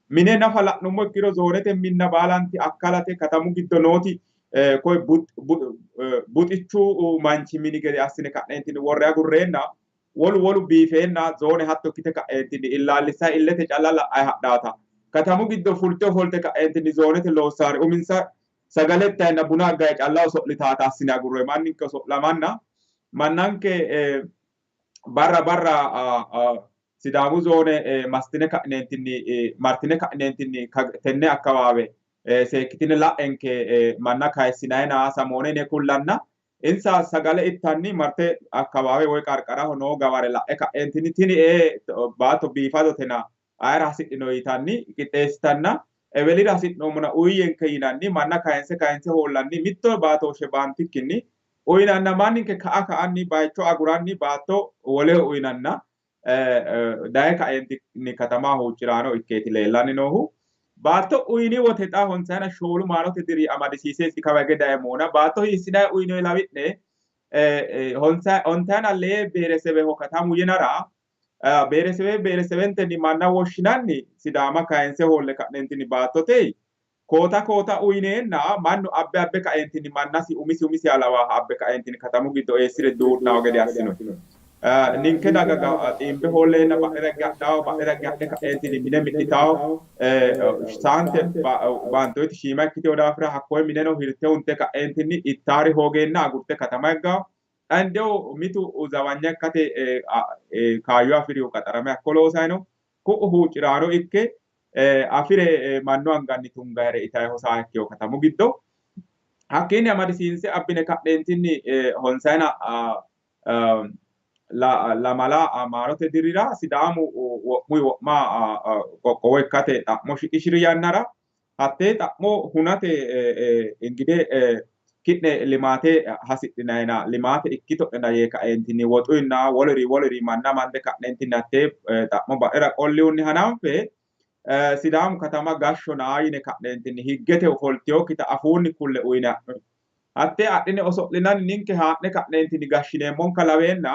Mine nafa la'nummo ikkiro zoonete minna baalanti akkalate, katamu giddo nooti koye buxichu manchi mini gede assine ka'neentinni worre agurreenna wolu wolu biifeenna zoone hatto ikkite ka'eentinni illaallissayi illete calla la'ayi hadhaata. Katamu giddo fulte ofolte ka'eentinni zoonete loossaari uminsa sagale ittayinna buna aggayi calla oso'litaata assine agurroyi. Manninke oso'lamanna mannanke barra barra Sidaamu zoone mastine ka'neentinni martine ka'neentinni tenne akkawaawe seekkitine la'enke manna kayissinayina samoone yine kullanna insa sagale ittanni marte akkawaawe woy qarqaraho noo gaware la'e ka'eentinni tini ee baatto biifadotena ayera hasidhino yitanni qixxeessitanna ewelira hasi'noommona uyiyyenke yinanni manna kayinse kayinse hoollanni mitto baatooshshe baantikkinni uyinanna manninke ka'a ka'anni bayicho aguranni baatto woleho uyinanna daye kaeentinni katama huucci'raano ikkeeti leellanni noohu. Baatto uyini wote xa honsayina shoolu maarote diri amadisiise isi kawa hige daye moona baatto hiissinayi uyinoyi lawi'ne ontayina lee biheresebeho katamu yinara biheresebe biheresebentenni manna woshshinanni Sidaama kayinse hoolle ka'neentinni baattote koota koota uyineenna mannu abbe abbe kaeentinni mannasi umisi umisiha lawaaha abbe kaeentinni katamu giddo eessire duu'nawo gede assino. Ninke daga xiimbe hoolleenna badhera higge hadhawo, badhera higge hadhe ka'eentinni mine mi'nitawo, saante baantoyiti shiima ikkitino daafira hakkoye mineno hirte hunte ka'eentinni ittaari hoogeenna agurte katama higgawo. Xa indewo mitu zawanya ikkate kaayyo afi'rihu qaxarame hakko loosayi no. Ku'u huucci'raano ikke afi're mannu anganni tungayire itayi hosaa ikkeyo katamu giddo. Hakkiinni amadisiinse abbine ka'neentinni honsayina lamala maarote dirira Sidaamu wo'muyi wo'ma qoqqowo ikkate xa'mo shiqishiri yannara hattee xa'mo hunate ingide ki'ne limaate hasidhinayina limaate ikkito'nena yee kaeentinni woxuyinna woluri woluri manna mande ka'neentinni hattee xa'mo badhera qollihunni hananfe Sidaamu katama gashshona yine ka'neentinni higgete ofoltinokkita afuunni kulle uyine ha'noonni. Hattee adhine oso'linanni ninke haa'ne ka'neentinni gashshineemmonka laweenna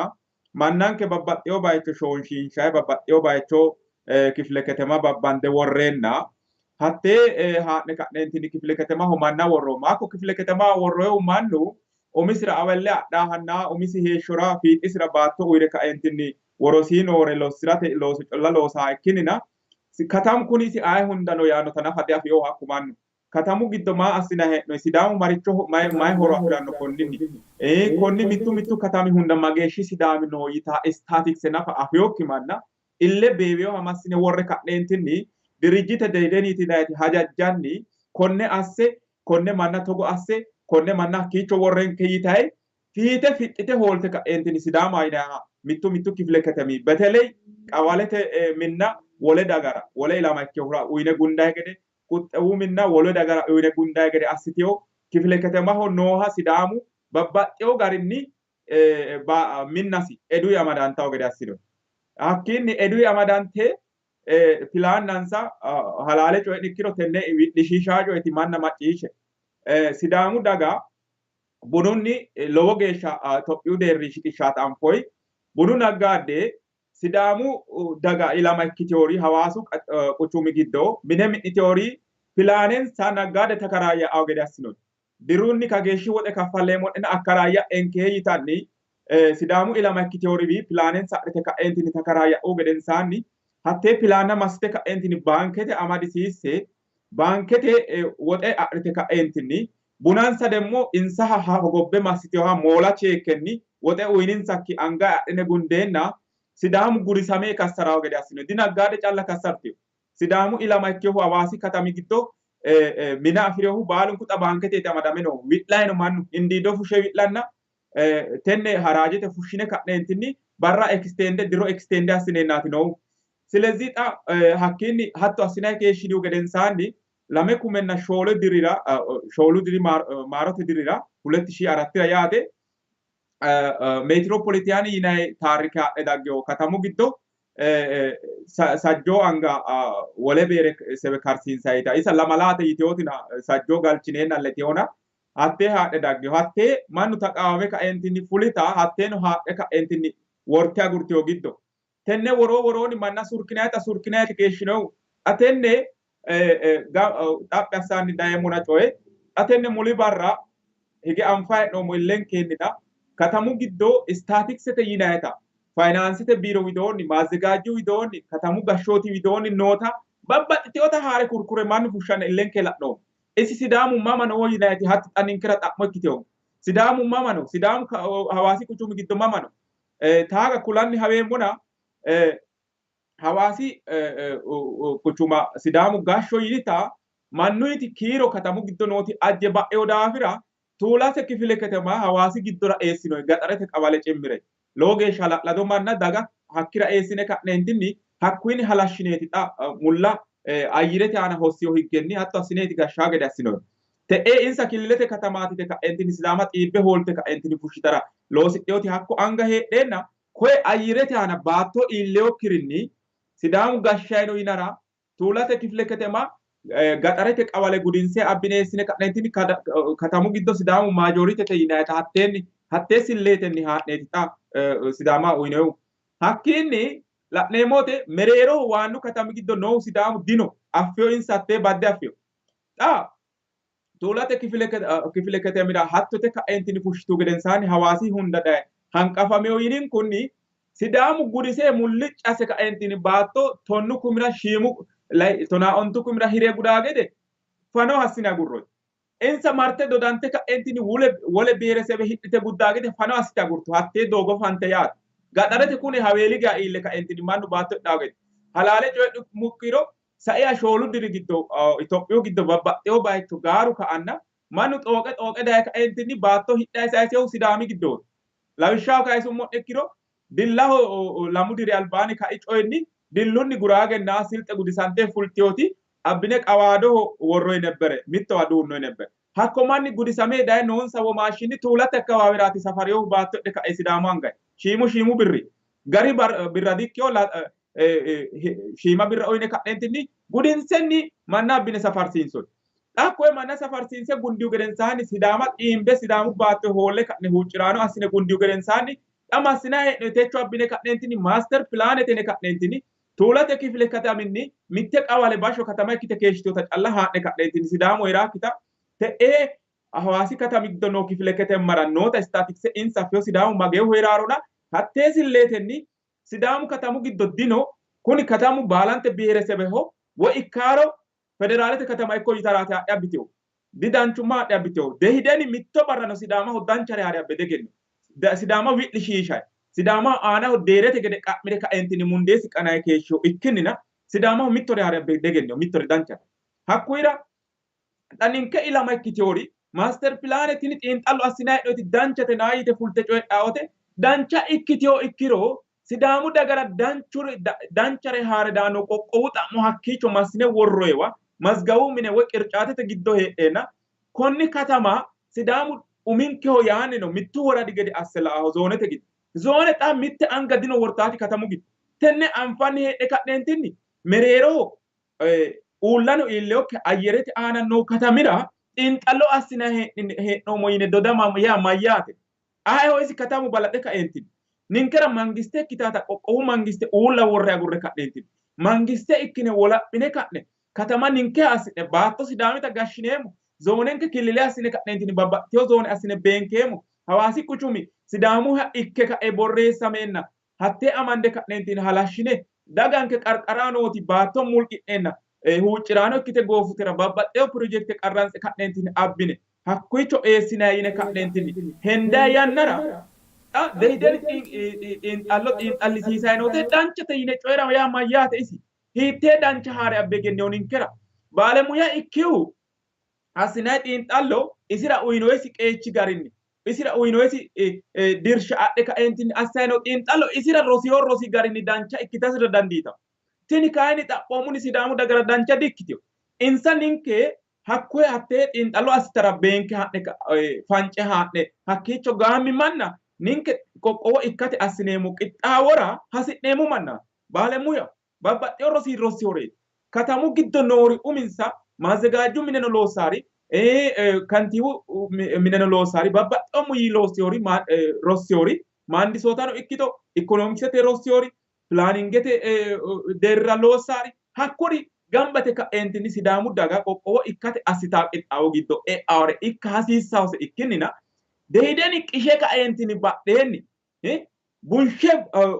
mannanke babbaxxewo bayicho shoonshiinshayi babbaxxewo bayicho kifile ketema babbande worreenna hattee haa'ne ka'neentinni kifile ketemaho manna worroommo. Hakko kifile ketemaho worroyehu mannu umisira awelle adhaahanna umisi heeshshora fiixisira baatto uyire kaeentinni worosii noore lossirate looso calla loosaa ikkinnina katamu kuni isi aye hunda no yaannota nafa diafinoho hakku mannu. Katamu giddo maa assinanni hee'noonni? Sidaamu maricho mayi horo afi'ranno konninni? Konni mittu mittu katami hunda mageeshshi Sidaami no yitaa istaatikse nafa afinokki manna ille beeweyoha massine worre ka'neentinni dirijjite Deideniiti yinanniti hajajjanni konne asse, konne manna togo asse, konne manna hakkiicho worrenke yitayi fiite fixxite hoolte ka'eentinni Sidaama yinanniha mittu mittu kifile ketemi beteley qawalete minna wole dagara wole ilama ikkinohura uyine gundayi gede quxxewu minna wole dagara uyine gundayi gede assitino. Kifile ketemaho nooha Sidaamu babbaxxino garinni minnasi eduyi amadantawo gede assino. Hakkiinni eduyi amadante pilaannansa halaale coyi'ni ikkiro tenne wi'lishiishaa coyeti manna macciishshe. Sidaamu daga bununni lowo geeshsha Tophiyu deerri shiqishshaata anfoyi. Bunu naggaadde Sidaamu daga ilama ikkiteori Hawaasu quchumi giddo mine mi'niteori pilaanensa naggaade takaraayya'awo gede assinoyi. Dirunni kageeshshi woxe kaffalleemmo'nena akkaraayya'enke yitanni Sidaamu ilama ikkiteoriwi pilaanensa adhite ka'eentinni takaraayya'u gedensaanni hattee pilaanna massite ka'eentinni baankete amadisiisse baankete woxe adhite ka'eentinni bunansa demmo insaha hogobbe massiteoha moola cheekkenni woxe uyininsakki anga adhine gundeenna Sidaamu gurisame kassarawo gede assino. Dinaggaade calla kassartino. Sidaamu ilama ikkinohu Hawaasi katami giddo mina afi'rinohu baalunku xa baanketeeti amadame noohu. Wi'layi no mannu hindiiddo fushshe wi'lanna tenne haraajete fushshine ka'neentinni barra ekistende diro ekistende assineennaati noohu. Silezii xa hakkiinni hatto assinanni keeshshinihu gedensaanni 2004 dirira shoolu diri maarote dirira huletti shii arattira yaate meetiropolitiyaani yinanni taarike haadhe daggeho katamu giddo. Sajjoo anga wole biheeresebe karsiinsayita isa lamalaate yiteyotina sajjoo galchineenna leteyona hattee haadhe daggeyo. Hattee mannu taqaawame kaentinni fulita hatteeno haadhe kaentinni worte agurteyo giddo. Tenne woroo worooni manna surkinayita surkinayiti keeshshinohu. Xa tenne xaphi assanni dayeemmona coye xa tenne muli barra hige anfayi hee'noommo illenkeenninna katamu giddo istaatiksete yinayita fayinaansete biiro widoonni maazzegaajju widoonni katamu gashshooti widoonni noota babbaxxiteyoota haare kurkure mannu fushshanna illenke la'noommo. Isi Sidaamu mama no yinayiti hatti xa ninkera xa'mo ikkiteyo. Sidaamu mama no? Sidaamu Hawaasi quchumi giddo mama no? Taaga kulanni haweemmona Hawaasi quchuma Sidaamu gashsho yinita mannuyiti kiiro katamu giddo nooti ajje ba'eyo daafira Tuulate kifile ketema Hawaasi giddora eessinoyi gaxarete qawale cimmire lowo geeshsha hala'lado manna daga hakkira eessine ka'neentinni hakkuyinni halashshineeti xa mulla ayyirete aana hossiyo higgenni hatto assineeti gashshaa gede assinoyi. Te'ee insa killilete katamaati yite ka'eentinni Sidaama xiibbe hoolte ka'eentinni fushshitara loosidheyoti hakko anga heedheenna koye ayyirete aana baatto iilleyokkirinni Sidaamu gashshayi no yinara Tuulate kifile ketema gaxarete qawale gudinse abbine eessine ka'neentinni katamu giddo Sidaamu maajooritete yinayita hatteenni hattee silleetenni haa'neeti xa Sidaama uyinoyihu. Hakkiinni la'neemmo wote mereeroho waannu katami giddo noohu Sidaamu dino. Affeyo insa hattee badde affeyo. Xa Tuulate kifile ketemira hattote ka'eentinni fushshitu gedensaanni Hawaasi hunda daye hanqafamino yininkunni Sidaamu gudise mulliccase asse kaeentinni baatto 10 kumira shiimu 12 kumira hire gudaa gede fano hassine agurroy. Insa marte dodante ka'eentinni wole biheeresebe hidhite guddaa gede fano assite agurtu. Hattee doogo fante yaate. Gaxarete kuni Haweeli geya iille kaeentinni mannu baatto hidhaa gede. Halaale coyi'nummoro saiha 4 diri giddo Itophiyu giddo babbaxxewo bayicho gaaru ka'anna mannu xooqe xooqe daye kaeentinni baatto hidhayi sayisehu Sidaami giddooti. Lawishshaho kayisummo'ne ikkiro Dillaho 2 diri albaanni kai coyinni Dillunni Guraagenna Silxe gudisante fultiyoti abbine Qawaadoho worroyi nebbere mittowa duunnoyi nebbere. Hakko manni gudisame daye noonsa womaashshinni Tuulate akkawaaweraati safarinohu baatto hidhe kae Sidaamu angayi. Shiimu shiimu birri gari birra dikkiyo shiima birra uyine ka'neentinni gudinsenni manna abbine safarsiinsoyi. Xa hakkoye manna safarsiinse gundihu gedensaanni Sidaama xiimbe Sidaamu baatto hoolle ka'ne huucciraano assine gundihu gedensaanni xa massinayi hee'noyi techo abbine ka'neentinni maaster pilaanete yine ka'neentinni Tuulate kifile kataminni mitte qawale basho katama ikkite keeshshitinota calla haa'ne ka'neentinni Sidaamu hee'raakkita te'ee Hawaasi katami giddo noo kifile ketemmara noota istaatikse insa affeyo Sidaamu mageehu hee'raarona hattee silleetenni Sidaamu katamu giddo dino, kuni katamu baalante biheeresebeho woy ikkaaro federaalete katama ikko yitaraati haadhe abbitehu. Didanchumma haadhe abbitehu. Dehideni mitto barrano Sidaamaho danchare haare abbe diegenno. Sidaama wi'lishiishayi, Sidaamaho aanaho deerete gede qa'mire kaeentinni mundeesi qanayi keeshshiho ikkinnina Sidaamaho mittore haare abbe diegenno, mittore danchare. Hakkuyira xa ninke ilama ikkitewori maaster pilaane tini xiinxallo assinanni hee'noyiti danchate naa yite fulte coyidhaa wote dancha ikkitewo ikkiro Sidaamu dagara danchare haare daanno qoqqowu xa'mo hakkiicho massine worroyiwa mazgawu mine woy qircaatete giddo heedheenna konni katama Sidaamu uminkeho yaanni no mittu woradi gede asse la'aho zoonete giddo. Zoone xa mitte anga dino wortaati katamu giddo. Tenne anfanni heedhe ka'neentinni mereeroho uullano iilleyokki ayyerete aana noo katamira xiinxallo assinanni hee'noommo yine dodama yaa mayyaate? Ayeho isi katamu balaxe kaeentinni ninkera mangiste ikkitaata qoqqowu mangiste uulla worre agurre ka'neentinni mangiste ikkine wolaphine ka'ne katama ninkeha assi'ne baatto Sidaamita gashshineemmo zoonenke killile assine ka'neentinni babbaxxitewo zoone assine beenkeemmo Hawaasi quchumi Sidaamuha ikke kae borreessameenna hattee amande ka'neentinni halashshine daganke qarqara nooti baatto mulqi'neenna huucciraano ikkite goofutera babbaxxewo pirojekte qarranse ka'neentinni abbine hakkuicho eessinanni yine ka'neentinni hendayi yannara xa Dehideni xiinxallo xiinxallisiisayi noote danchate yine coyi'ra yaa mayyaate isi? Hiittee dancha haare abbe egennewo ninkera? Baalemuya ikkihu assinanni xiinxallo isira uyinoyisi qeechi garinni isira uyinoyisi dirsha adhe kaeentinni assayi noo xiinxallo isira rosiyo rosi garinni dancha ikkitasira dandiitanno. Tini kayinni xaphoomunni Sidaamu dagara dancha di''ikkitino. Insa ninke hakkoye hattee xiinxallo assitara beenke ha'ne fance haa'ne hakkiicho gaammi manna ninke qoqqowo ikkate assineemmo qixxaawora hasi'neemmo mannaati. Baalemuya babbaxxeyo rosi rossiyoreeti. Katamu giddo noori uminsa maazzegaajju mineno loossaari, kantiiwu mineno loossaari, babbaxxeyo muyi loossiyori rossiyori, maandisootano ikkito ikkonoomikisete rossiyori, pilaaningete deerra loossaari, hakkuri gambate ka'eentinni Sidaamu daga qoqqowo ikkate assitaa qixxaawo giddo e'awore ikka hasiissawose ikkinnina Deideni qishe ka'eentinni badheenni bunshe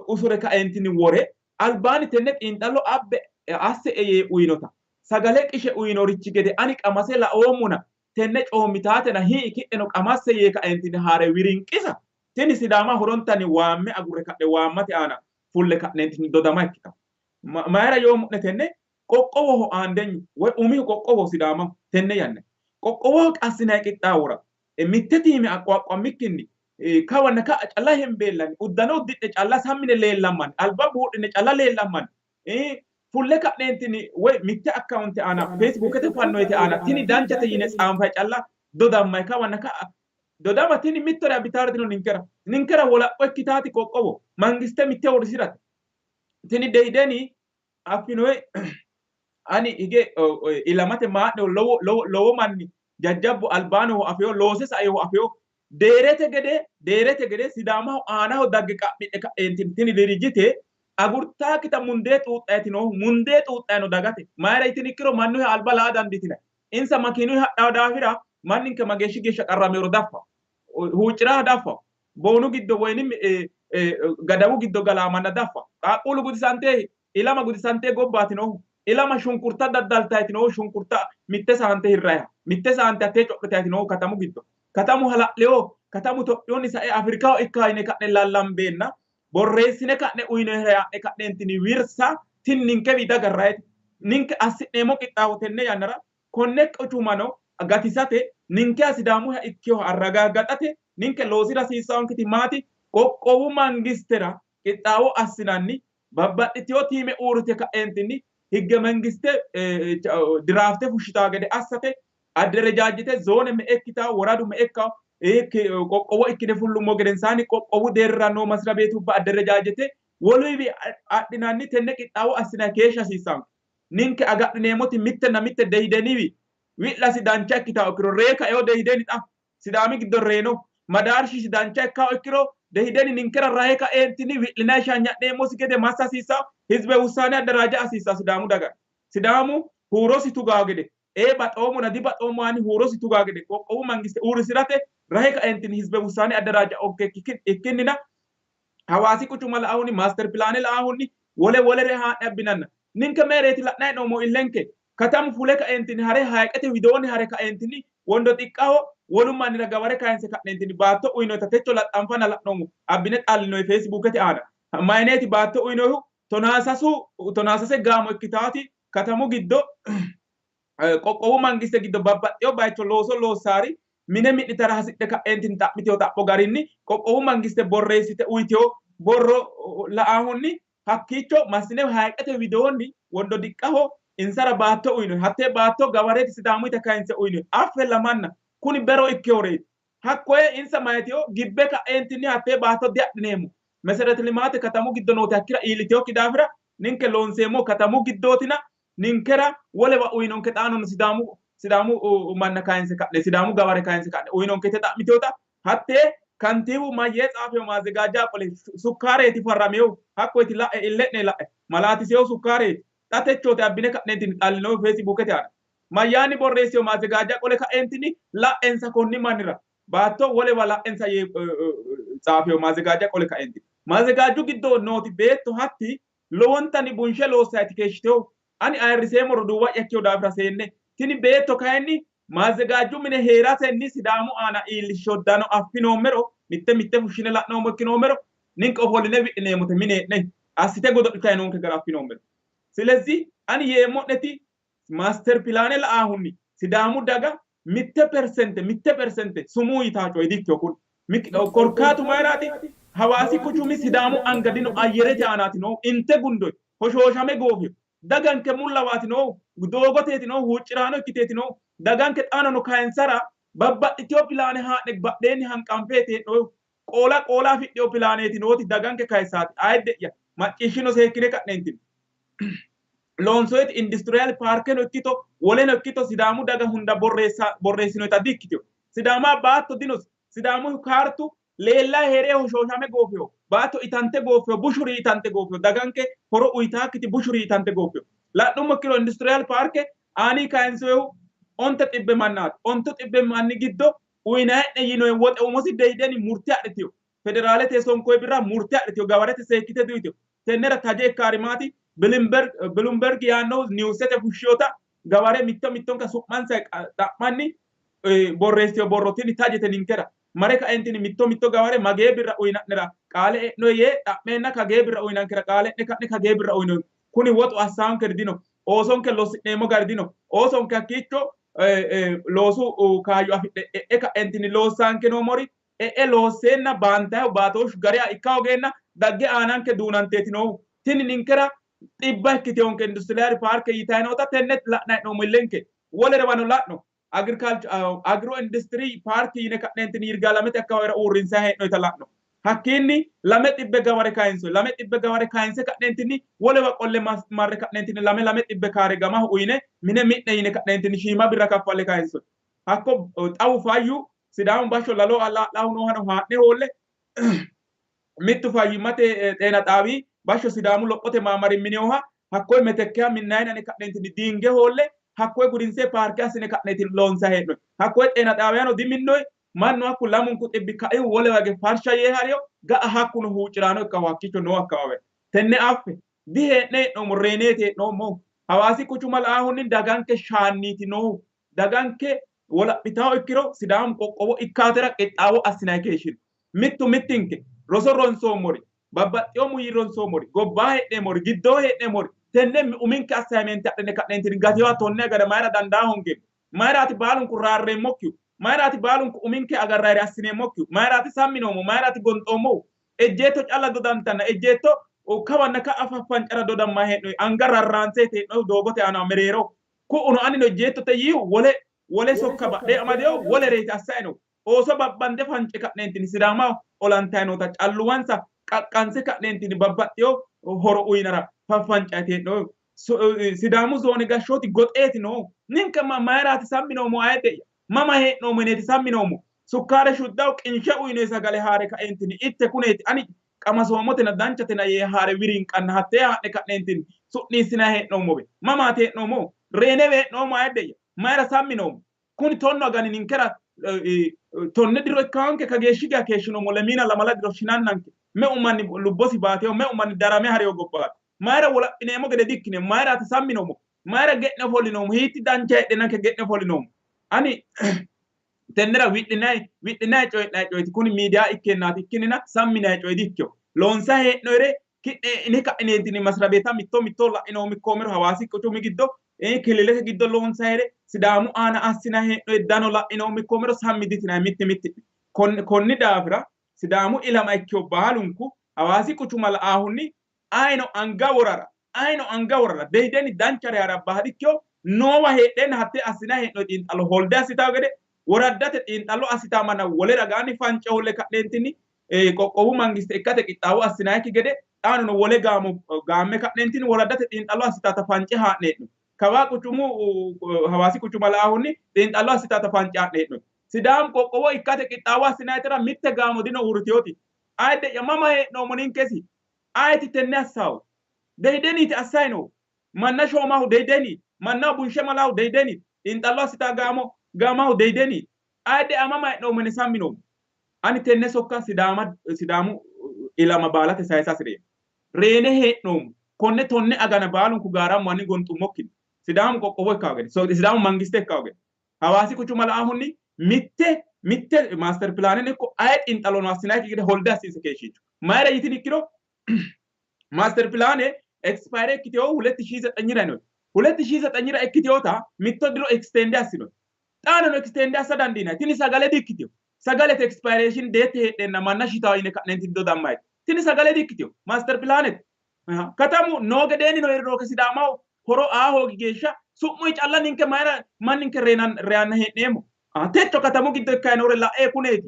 usure ka'eentinni wore albaanni tenne xiinxallo abbe asse yee uyinota sagale qishe uyinorichi gede ani qamase laoommona tenne coommitaatena hii ki'neno qamasse yee ka'eentinni haare wirinqisa tini Sidaama horontanni waamme agurre ka'ne waammate aana fulle ka'neentinni dodama ikkita. Mayira yoommo'ne tenne qoqqowoho aandenyu woy umihu qoqqowoho Sidaamaho tenne yanna qoqqowoho assinanni qixxaawora mitte tiime aqquaqqammikkinni kawanna ka'a calla hembeellanni uddano uddidhe calla sammine leellammanni alba buudhine calla leellammanni fulle ka'neentinni woy mitte akkawunte aana Feesbuukete fannoyite aana tini danchate yine tsaanfay calla dodammay kawanna ka'a dodama tini mittore abbitaare dino ninkera. Ninkera wolapho ikkitaati qoqqowo mangiste mitte uurrisirate. Tini Deideni affinoe ani hige ilamate maa'neho lowo lowo lowo manni jajjabbu albaanoho afeyo loose saeho afeyo deerete gede deerete gede Sidaamaho aanaho dagge qa'midhe ka'eentinni tini dirijjite agurtaakkita mundee xuuxxayti noohu mundee xuuxxay no dagate mayira yitini ikkiro mannuhe alba laa dandiitinay insa makiinuyi hadhawo daafira manninke mageeshshi geeshsha qarrameworo daffa huucciraha daffa boonu giddo woynim gadawu giddo galaamanna daffa qaaqquullu gudisante ilama gudisante gobbaati noohu ilama shunkurta daddaltayti noohu shunkurta mitte saante hirrayha mitte saante hattee codhitayti noohu katamu giddo katamu hala'leyo katamu Tophiyunni sae Afrikaho ikka yine ka'ne lallambeenna borreessine ka'ne uyinoyihura yaa'ne ka'neentini wirsa tini ninkewi dagarrayeti ninke assi'neemmo qixxaawo tenne yannara konne quchumano gatisate ninkeha Sidaamuha ikkinoha arragaggaxate ninke loosira hasiissaanketi maati? Qoqqowu mangistera qixxaawo assinanni babbaxxitino tiime uurrite ka'eentinni higge mangiste diraafte fushshitaa gede assate adderejaajjite zoone me''e ikkitawo woradu me''e ikkawo qoqqowo ikkine fullummo gedensaanni qoqqowu deerrira noo masira beetubba adderejaajjite woluyiwi adhinanni tenne qixxaawo assinanni keeshsha hasiissanno. Ninke agadhineemmoti mittenna mitte Deideniwi wi'lasi dancha ikkitawo ikkiro ree kaeo Deideni xa Sidaami giddo reyino madaarshisi dancha ikkawo ikkiro Dehideni ninkera rahe kaeentinni wi'linay shanya'neemmosi gede massa hasiissawo hizbe wussaane addaraaja hasiissawo Sidaamu daga Sidaamu huurosi tugawo gede ee baxoommona dibaxoommo yaanni huurosi tugawo gede qoqqowu mangiste uurrisirate rahe kaeentinni hizbe wussaane addaraaja okke ikkinnina Hawaasi quchuma la'ahunni maaster pilaane la'ahunni wole wolere haa'ne abbinanna ninke meereeti la'nanni hee'noommo illenke katamu fule kaeentinni hare hayiqete widoonni hare kaeentinni wondo xiqqaho wolu mannira gaware kayinse ka'neentinni baatto uyinoyita techo laxxanfanna la'noommo abbine xallinoyi Feesibuukete aana mayineeti baatto uyinoyihu tonaasasu tonaasase gaamo ikkitaati katamu giddo qoqqowu mangiste giddo babbaxxeyo bayicho looso loossaari mine mi'nitara hasidhe ka'eentinni xa'miteyo xa'mo garinni qoqqowu mangiste borreessite uyiteyo borro la'ahunni hakkiicho massine hayiqete widoonni wondo diqqaho insara baatto uyinoyi hattee baatto gawarete Sidaamuyita kayinse uyinoyi affe lamanna kuni bero ikkeyoreeti hakkoye insa mayiteyo gibbe ka'eentinni hattee baatto diadhineemmo meserete limaate katamu giddo nooti hakkira iilliteyokki daafira ninke loonseemmo katamu giddootina ninkera wolewa uyinonke xaanono Sidaamu Sidaamu manna kayinse ka'ne Sidaamu gaware kayinse ka'ne uyinonke yite xa'miteyota hattee kantiiwu mayyee tsaafeyo maazegaajja qole sukkaareeti farrameyo hakkoyti la'e ille'ne la'e malaatiseyo sukkaareeti xa techooti abbine ka'neentinni xallinohu Feesibuukete aana mayyaanni borreessiyo maazegaajja qole ka'eentinni la'ensa konni mannira baatto wolewa la'ensa yee tsaafeyo maazegaajja qole ka'eentinni maazegaajju giddo nooti beetto hatti lowontanni bunshe loossayti keeshshiteyo ani ayirriseemmo roduuwa'ya ikkiyo daafira seenne tini beetto kayinni maazegaajju mine hee'rasenni Sidaamu aana iillishsho dano affinoommero mitte mitte fushshine la'noommo ikkinoommero ninke ofolline wi'lineemmote mine hee'ne assite godo'litayi noonke gara affinoommero. Silezih ani yeemmo'neti maaster pilaane la'aahunni Sidaamu daga mitte persente mitte persente sumuu yitaa coye dikkino kuni. Korkaatu mayiraati? Hawaasi quchumi Sidaamu anga dino ayyerete aanaati noohu inte gundoyi hoshooshame goofiyo daganke mullawaati noohu doogoteeti noohu huucciraano ikkiteeti noohu daganke xaanono kayinsara babbaxxiteyo pilaane haa'ne badheenni hanqanfeeti hee'noyihu qoola qoola afidhiyo pilaaneeti nooti daganke kayissaati ayidde'ya Macciishshino seekkine ka'neentinni. Loonsoyeti industiriyal paarkeno ikkito woleno ikkito Sidaamu daga hunda borreessinoyita di-ikkitino. Sidaama baatto dinosi. Sidaamu kaartu leellayi hee're hoshooshame goofino. Baatto itante gooffino, bushuri itante gooffino, daganke horo uyitaakkiti bushuri itante gooffino. La'nummo ikkiro industiriyal paarke aanii kayinsoyihu 900 mannaati. 900 manni giddo uyinayi'ne yinoyi woxe umosi Deideni murte adhitino. Federaalete sonkoyi birra murte adhitino, gawarete seekkite duyitino. Tennera taje ikkaari maati? Bloomberg yaannohu niwusete fushshinota gaware mitto mittonka su'mansa xa'manni borreessitino borro tini tajete ninkera. Mare kaentini mitto mitto gaware magee birra uyina'nera qaale e'noyi yee xa'meenna kagee birra uyinankera qaale e'ne ka'ne kagee birra uyinoyi. Kuni woxu assaankeri dino. Oosonke lossi'neemmo gari dino. Oosonke hakkiicho loosu kaayyo afidhe e'e ka'entinni loossaanke noommori e'e loosseenna baantayihu baatooshshu gariha ikka hoogeenna dagge aananke duunanteeti noohu. Tini ninkera xibba ikkiteyonke industiriyal paarke yitayi noota tenne la'nayi hee'noommo illenke. Wolerewano la'no. Agriculture agro industry park yine ka'neentinni Yirgaalamete akkawaawera uurrinsayi hee'noyita la'no. Hakkiinni 200 gaware kayinsoyi. 200 gaware kayinse ka'neentinni wolewa qolle marre ka'neentinni 200 kaare gamaho uyine mine mi'ne yine ka'neentinni shiima birra kaffalle kayinsoyi. Hakko xawu fayyu Sidaamu bashsho lalo allaa'lahu noohano haa'ne hoolle mittu fayyimmate xeena xaawi bashsho Sidaamu lophote maamari mineoha hakkoye metekkeha minnayinani ka'neentinni diinge hoolle hakkoye gudinse paarke assine ka'neeti loonsayi hee'noyi. Hakkoye xeena xaawiyano diminnoyi mannu hakku 2 kaihu wolewa hige farsha yee hariyo ga'a hakkuno huucciraano ikkahu hakkiicho noo akkawaawe. Tenne affe dihee'ne hee'noommo reeneeti hee'noommohu. Hawaasi quchuma laahunni daganke shaanniiti noohu. Daganke wolaphitawo ikkiro Sidaamu qoqqowo ikkaatera qixxaawo assinanni keeshshino. Mittu mittinke roso ronsoommori, babbaxxewo muyii ronsoommori, gobbaa hee'neemmori, giddoo hee'neemmori tenne uminke assignment adhine ka'neentinni gatewa 10 agana mayira dandaa hongeemmo? Mayiraati baalunku raarreemmokkihu? Mayiraati baalunku uminke agarrayire assineemmokkihu? Mayiraati samminoommo? Mayiraati gonxoommohu? Ejjeetto calla dodantanna ejjeetto kawanna ka'a faffancara dodamma hee'noyi anga rarraanseeti hee'noyihu doogote aana mereero. Ku'uno anino ejjeettote yiihu wole wole sokka badhee amadeyo wole reeti assayi no. Ooso babbande fance ka'neentinni Sidaamaho olantayi noota calluwansa qaqqanse ka'neentinni babbaxxeyo horo uyinara faffancayti hee'noyihu. Sidaamu zoone gashshooti goxeeti noohu. Ninke ma mayiraati sammi noommo ayidde'ya? Mama hee'noommo yineeti sammi noommo? Sukkaare shuddaho qinshe uyinoyi sagale haare kaeentinni itte kuneeti ani qamasoomotena danchatena yee haare wirinqanna hattee haa'ne ka'neentinni su'niissinayi hee'noommowe. Mamaati hee'noommohu? Reenewe hee'noommo ayidde'ya? Mayira sammi noommo? Kuni tonnu agani ninkera 10 diro ikkaanke kageeshshi geya keeshshinoommo lemiina lamala diro shinannanke meu manni lubbosi baateyo meu manni darame hariyo gobbaati. Mayira wolaphineemmo gede dikkineemmo? Mayiraati sammi noommo? Mayira ge'ne ofollinoommo? Hiitti dancha heedheenanke ge'ne ofollinoommo? Ani tennera wi'linayi wi'linayi coyi'nayi coyiti kuni miidiya ikkeennaati ikkinnina samminayi coyi dikkino. Loonsayi hee'noyire ki'ne ini ka'ineentinni masirabeeta mitto mitto la'inoommo ikkoomero Hawaasi quchumi giddo kililete giddo loonsayire Sidaamu aana assinayi hee'noyi dano la'inoommo ikkoomero sammi ditinayi mitti mitti'ne. Konni daafira Sidaamu ilama ikkiyo baalunku Hawaasi quchuma la'aahunni ayino anga worara ayino anga worara Deideni danchare harabbaha dikkiyo noowa heedheenna hattee assinayi hee'noyi xiinxallo holde assitawo gede woraddate xiinxallo assitawo manna wole ragaanni fance holle ka'neentinni qoqqowu mangiste ikkate qixxaawo assinayikki gede xaanono wole gaamo gaamme ka'neentinni woraddate xiinxallo assitaata fance haa'ne hee'noyi. Kawaa quchumu Hawaasi quchuma laahunni xiinxallo assitaata fance haa'ne hee'noyi. Sidaamu qoqqowo ikkate qixxaawo assinayitera mitte gaamo dino uurriteyoti. Ayidde'ya mama hee'noommo ninkesi? Ayeti tenne assawo? Deideniiti assayi noohu. Manna shoomahu Deideniiti. Mannaho bunshe malahu Deideniiti. Xiinxallo assitaa gaamo gaamahu Deideniiti. Ayidde'ya mama hee'noommo yine sammi noommo. Ani tenne sokka Sidaama Sidaamu ilama baalate sayisa hasi'reemmo. Reene hee'noommo. Konne 10 agana baalunku gaarammo hanni gonxummokkinni Sidaamu qoqqowo ikkawo gede, Sidaamu mangiste ikkawo gede, Hawaasi quchuma la'ahunni mitte mitte maaster pilaaneno ikko aye xiinxallono assinayikki gede holde assiinse keeshshiicho. Mayira yitini ikkiro maaster pilaane expire ikkitewo 2009 no. 2009 ikkitewota mitto diro extend assino. Xaanono extend assa dandiinanni. Tini sagale dikkitino. Sagalete expiration date heedheenna manna shitawo yine ka'neenti dodammayiti. Tini sagale dikkitino. Maaster pilaanete. Katamu noo gedeenni no hee'riro Sidaamaho horo aa hoogi geeshsha su'muyi calla ninke mayira manninke reyanna hee'neemmo. Techo katamu giddo ikkayi noore la'e kuneeti.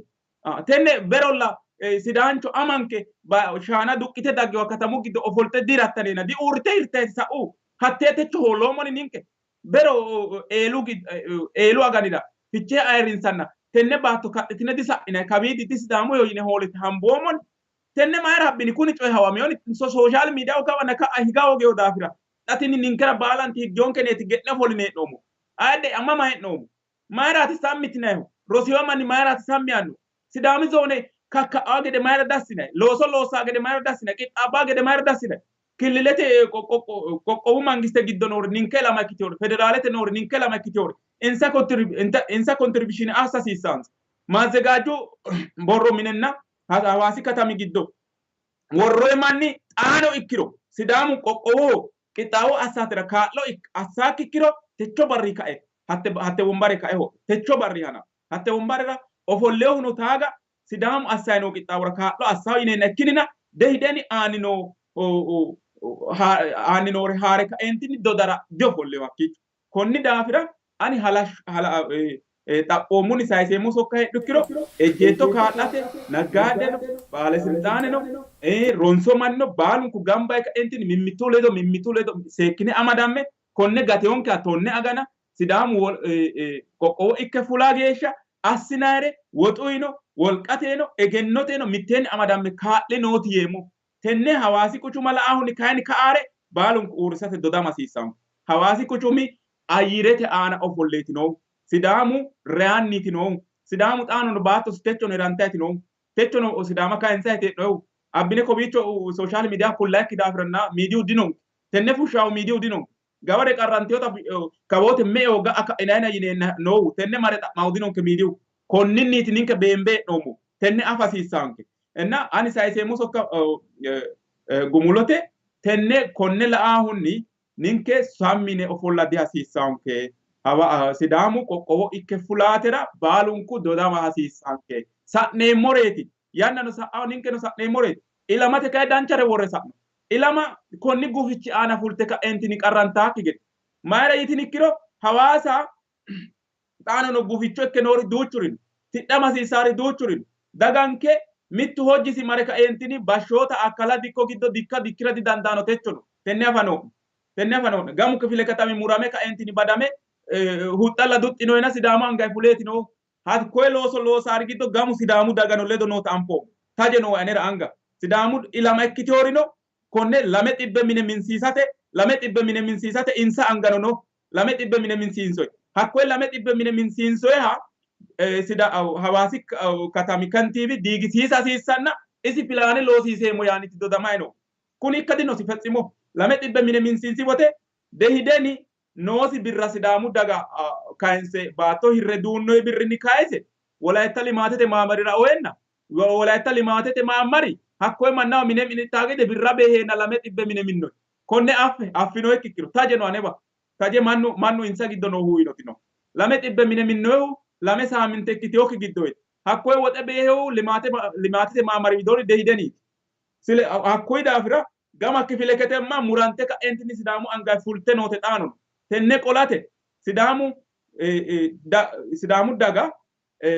Tenne berolla Sidaancho amanke shaana duqqite daggewa katamu giddo ofolte dirattanena diuurrite hirtaeti sa'u. Hattee techo hooloommoni ninke. Bero eelu aganira Fichee ayirrinsanna tenne baatto kaxxitine disa'inanni kawiidi disidaamuho yine hoolite hamboommoni. Tenne mayira habbini? Kuni coyi hawameyoni? Sooshaal miidiyaho kawanna ka'a higa hoogeyo daafira xa tini ninkera baalanti higgeonkeneeti ge'ne ofolline hee'noommo. Ayidde mama hee'noommo? Mayiraati sammi yitinannihu? Rosiwa manni mayiraati sammi yaannohu? Sidaami zoone kakka'aa gede mayira dassinanni? Looso loossaa gede mayira dassinanni? Qixxaabbaa gede mayira dassinanni? Killilete qoqqowu mangiste giddo noori ninke ilama ikkiteori, federaalete noori ninke ilama ikkiteori insa kontribushiine assa hasiissaansa. Maazzegaajju borro minenna Hawaasi katami giddo worroyi manni xaano ikkiro Sidaamu qoqqowoho qixxaawo assatira kaa'lo assaakki ikkiro techo barri kae hatte wombare kae ho'li. Techo barri hanafi. Hatte wombarera ofolleohuno taaga Sidaamu assayi noo qixxaawora kaa'lo assawo yineenna ikkinina Dehideni aanni noore haare kaeentinni dodara diofolleyo hakkiicho. Konni daafira ani xaphoomunni sayiseemmo sokka heedhu ikkiro ejjeetto kaa'late naggaadeno baalesilxaaneno ronso mannino baalunku gamba yee kaeentinni mimmitu ledo seekkine amadamme konne gateyonkeha 10 agana Sidaamu qoqqowo ikke fula geeshsha assinayire woxuyino wolqateno egennoteno mitteenni amadamme kaa'li nooti yeemmo. Tenne Hawaasi quchuma la'ahunni kayinni ka'aare baalunku uurrisate dodama hasiissanno. Hawaasi quchumi ayyirete aana ofolleeti noohu. Sidaamu reyaanniiti noohu. Sidaamu xaano baattosi techono hirantayti noohu. Techono Sidaama kayinsayti hee'nohu. Abbine kowiicho sooshaal miidiya kullayikki daafiranna miidiyu dinonke. Tenne fushshaahu miidiyu dinonke. Gaware qarranteyota kawoote me'eho ga'a ka'inayina yineenna noohu. Tenne mare xa'maahu dinonke miidiyu. Konninniiti ninke beembe hee'noommo. Tenne afa hasiissaanke. Inna ani sayiseemmo sokka gumulote tenne konne la'ahunni ninke sammine ofolla dihasiissaanke. Sidaamu qoqqowo ikke fulaatera baalunku dodama hasiissaanke. Sa'neemmoreeti. Yannano sa'aho ninkeno sa'neemmoreeti. Ilamate kayi danchare worre sa'no. Ilama konni gufichi aana fulte ka'eentini qarrantaakki gede. Mayira yitini ikkiro Hawaasa xaano no guficho ikke noori duuchuri no. Tidhama hasiissaari duuchuri no. Daganke mittu hojjisi mare kaeentini bashshoota akkala dikko giddo dikka dikkira didandaano techono. Tenne afa noo'ne. Tenne afa noo'ne. Gamu kifile katami murame kaeentini badame huxxalla duxxinoyina Sidaamu angayi fuleeti noohu. Hakkoye looso loosaari giddo gamu Sidaamu dagano ledo noota anfoommo. Taje nooe anera anga. Sidaamu ilama ikkiteyorino konne 200 mine minsiisate 200 mine minsiisate insa angano no. 200 mine minsiinsoyi. Hakkoye 200 mine minsiinsoyiha Hawaasi katami kantiibi diigisiisa hasiissanna isi pilaane loosiiseemmo yaanniiti dodamayi noohu. Kuni ikka dinosi fetsimo. 200 mine minsiinsi wote Dehideni noosi birra Sidaamu daga kayinse baatto hirre duunnoyi birrinni kayise Wolayitta Limaatete maamarira oyenna Wolayitta Limaatete maamari hakkoye mannaho mine minittaa gede birra beeheenna 200 mine minnoyi. Konne affe affinoyikki ikkiro taje no anewa. Taje mannu insa giddo noohu uyinoti no. 200 mine minnoyihu 2 saaminte ikkiteyokki giddoyiti. Hakkoye woxe beehehu limaatete maamari widoonni Dehideniiti. Sile hakkuyi daafira gama kifile ketemma murante ka'entinni Sidaamu anga fulte noote xaano no. Tenne qolate Sidaamu daga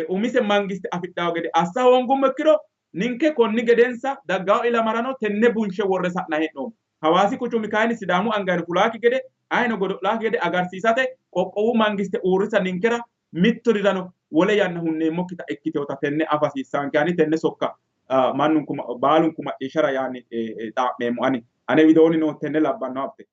umise mangiste afidhawo gede assa hoongummo ikkiro ninke konni gedensa daggawo ilamarano tenne bunshe worre sa'na hee'noommo. Hawaasi quchumi kayinni Sidaamu angayino fulaakki gede ayino godo'laakki gede agarsiisate qoqqowu mangiste uurrisa ninkera mitturirano wole yanna hunneemmokkita ikkiteota tenne afa hasiissaanke. Ani tenne sokka mannunku baalunku macciishshara yaanni xa'meemmo. Ani ane widoonni noo tenne labbanno habte.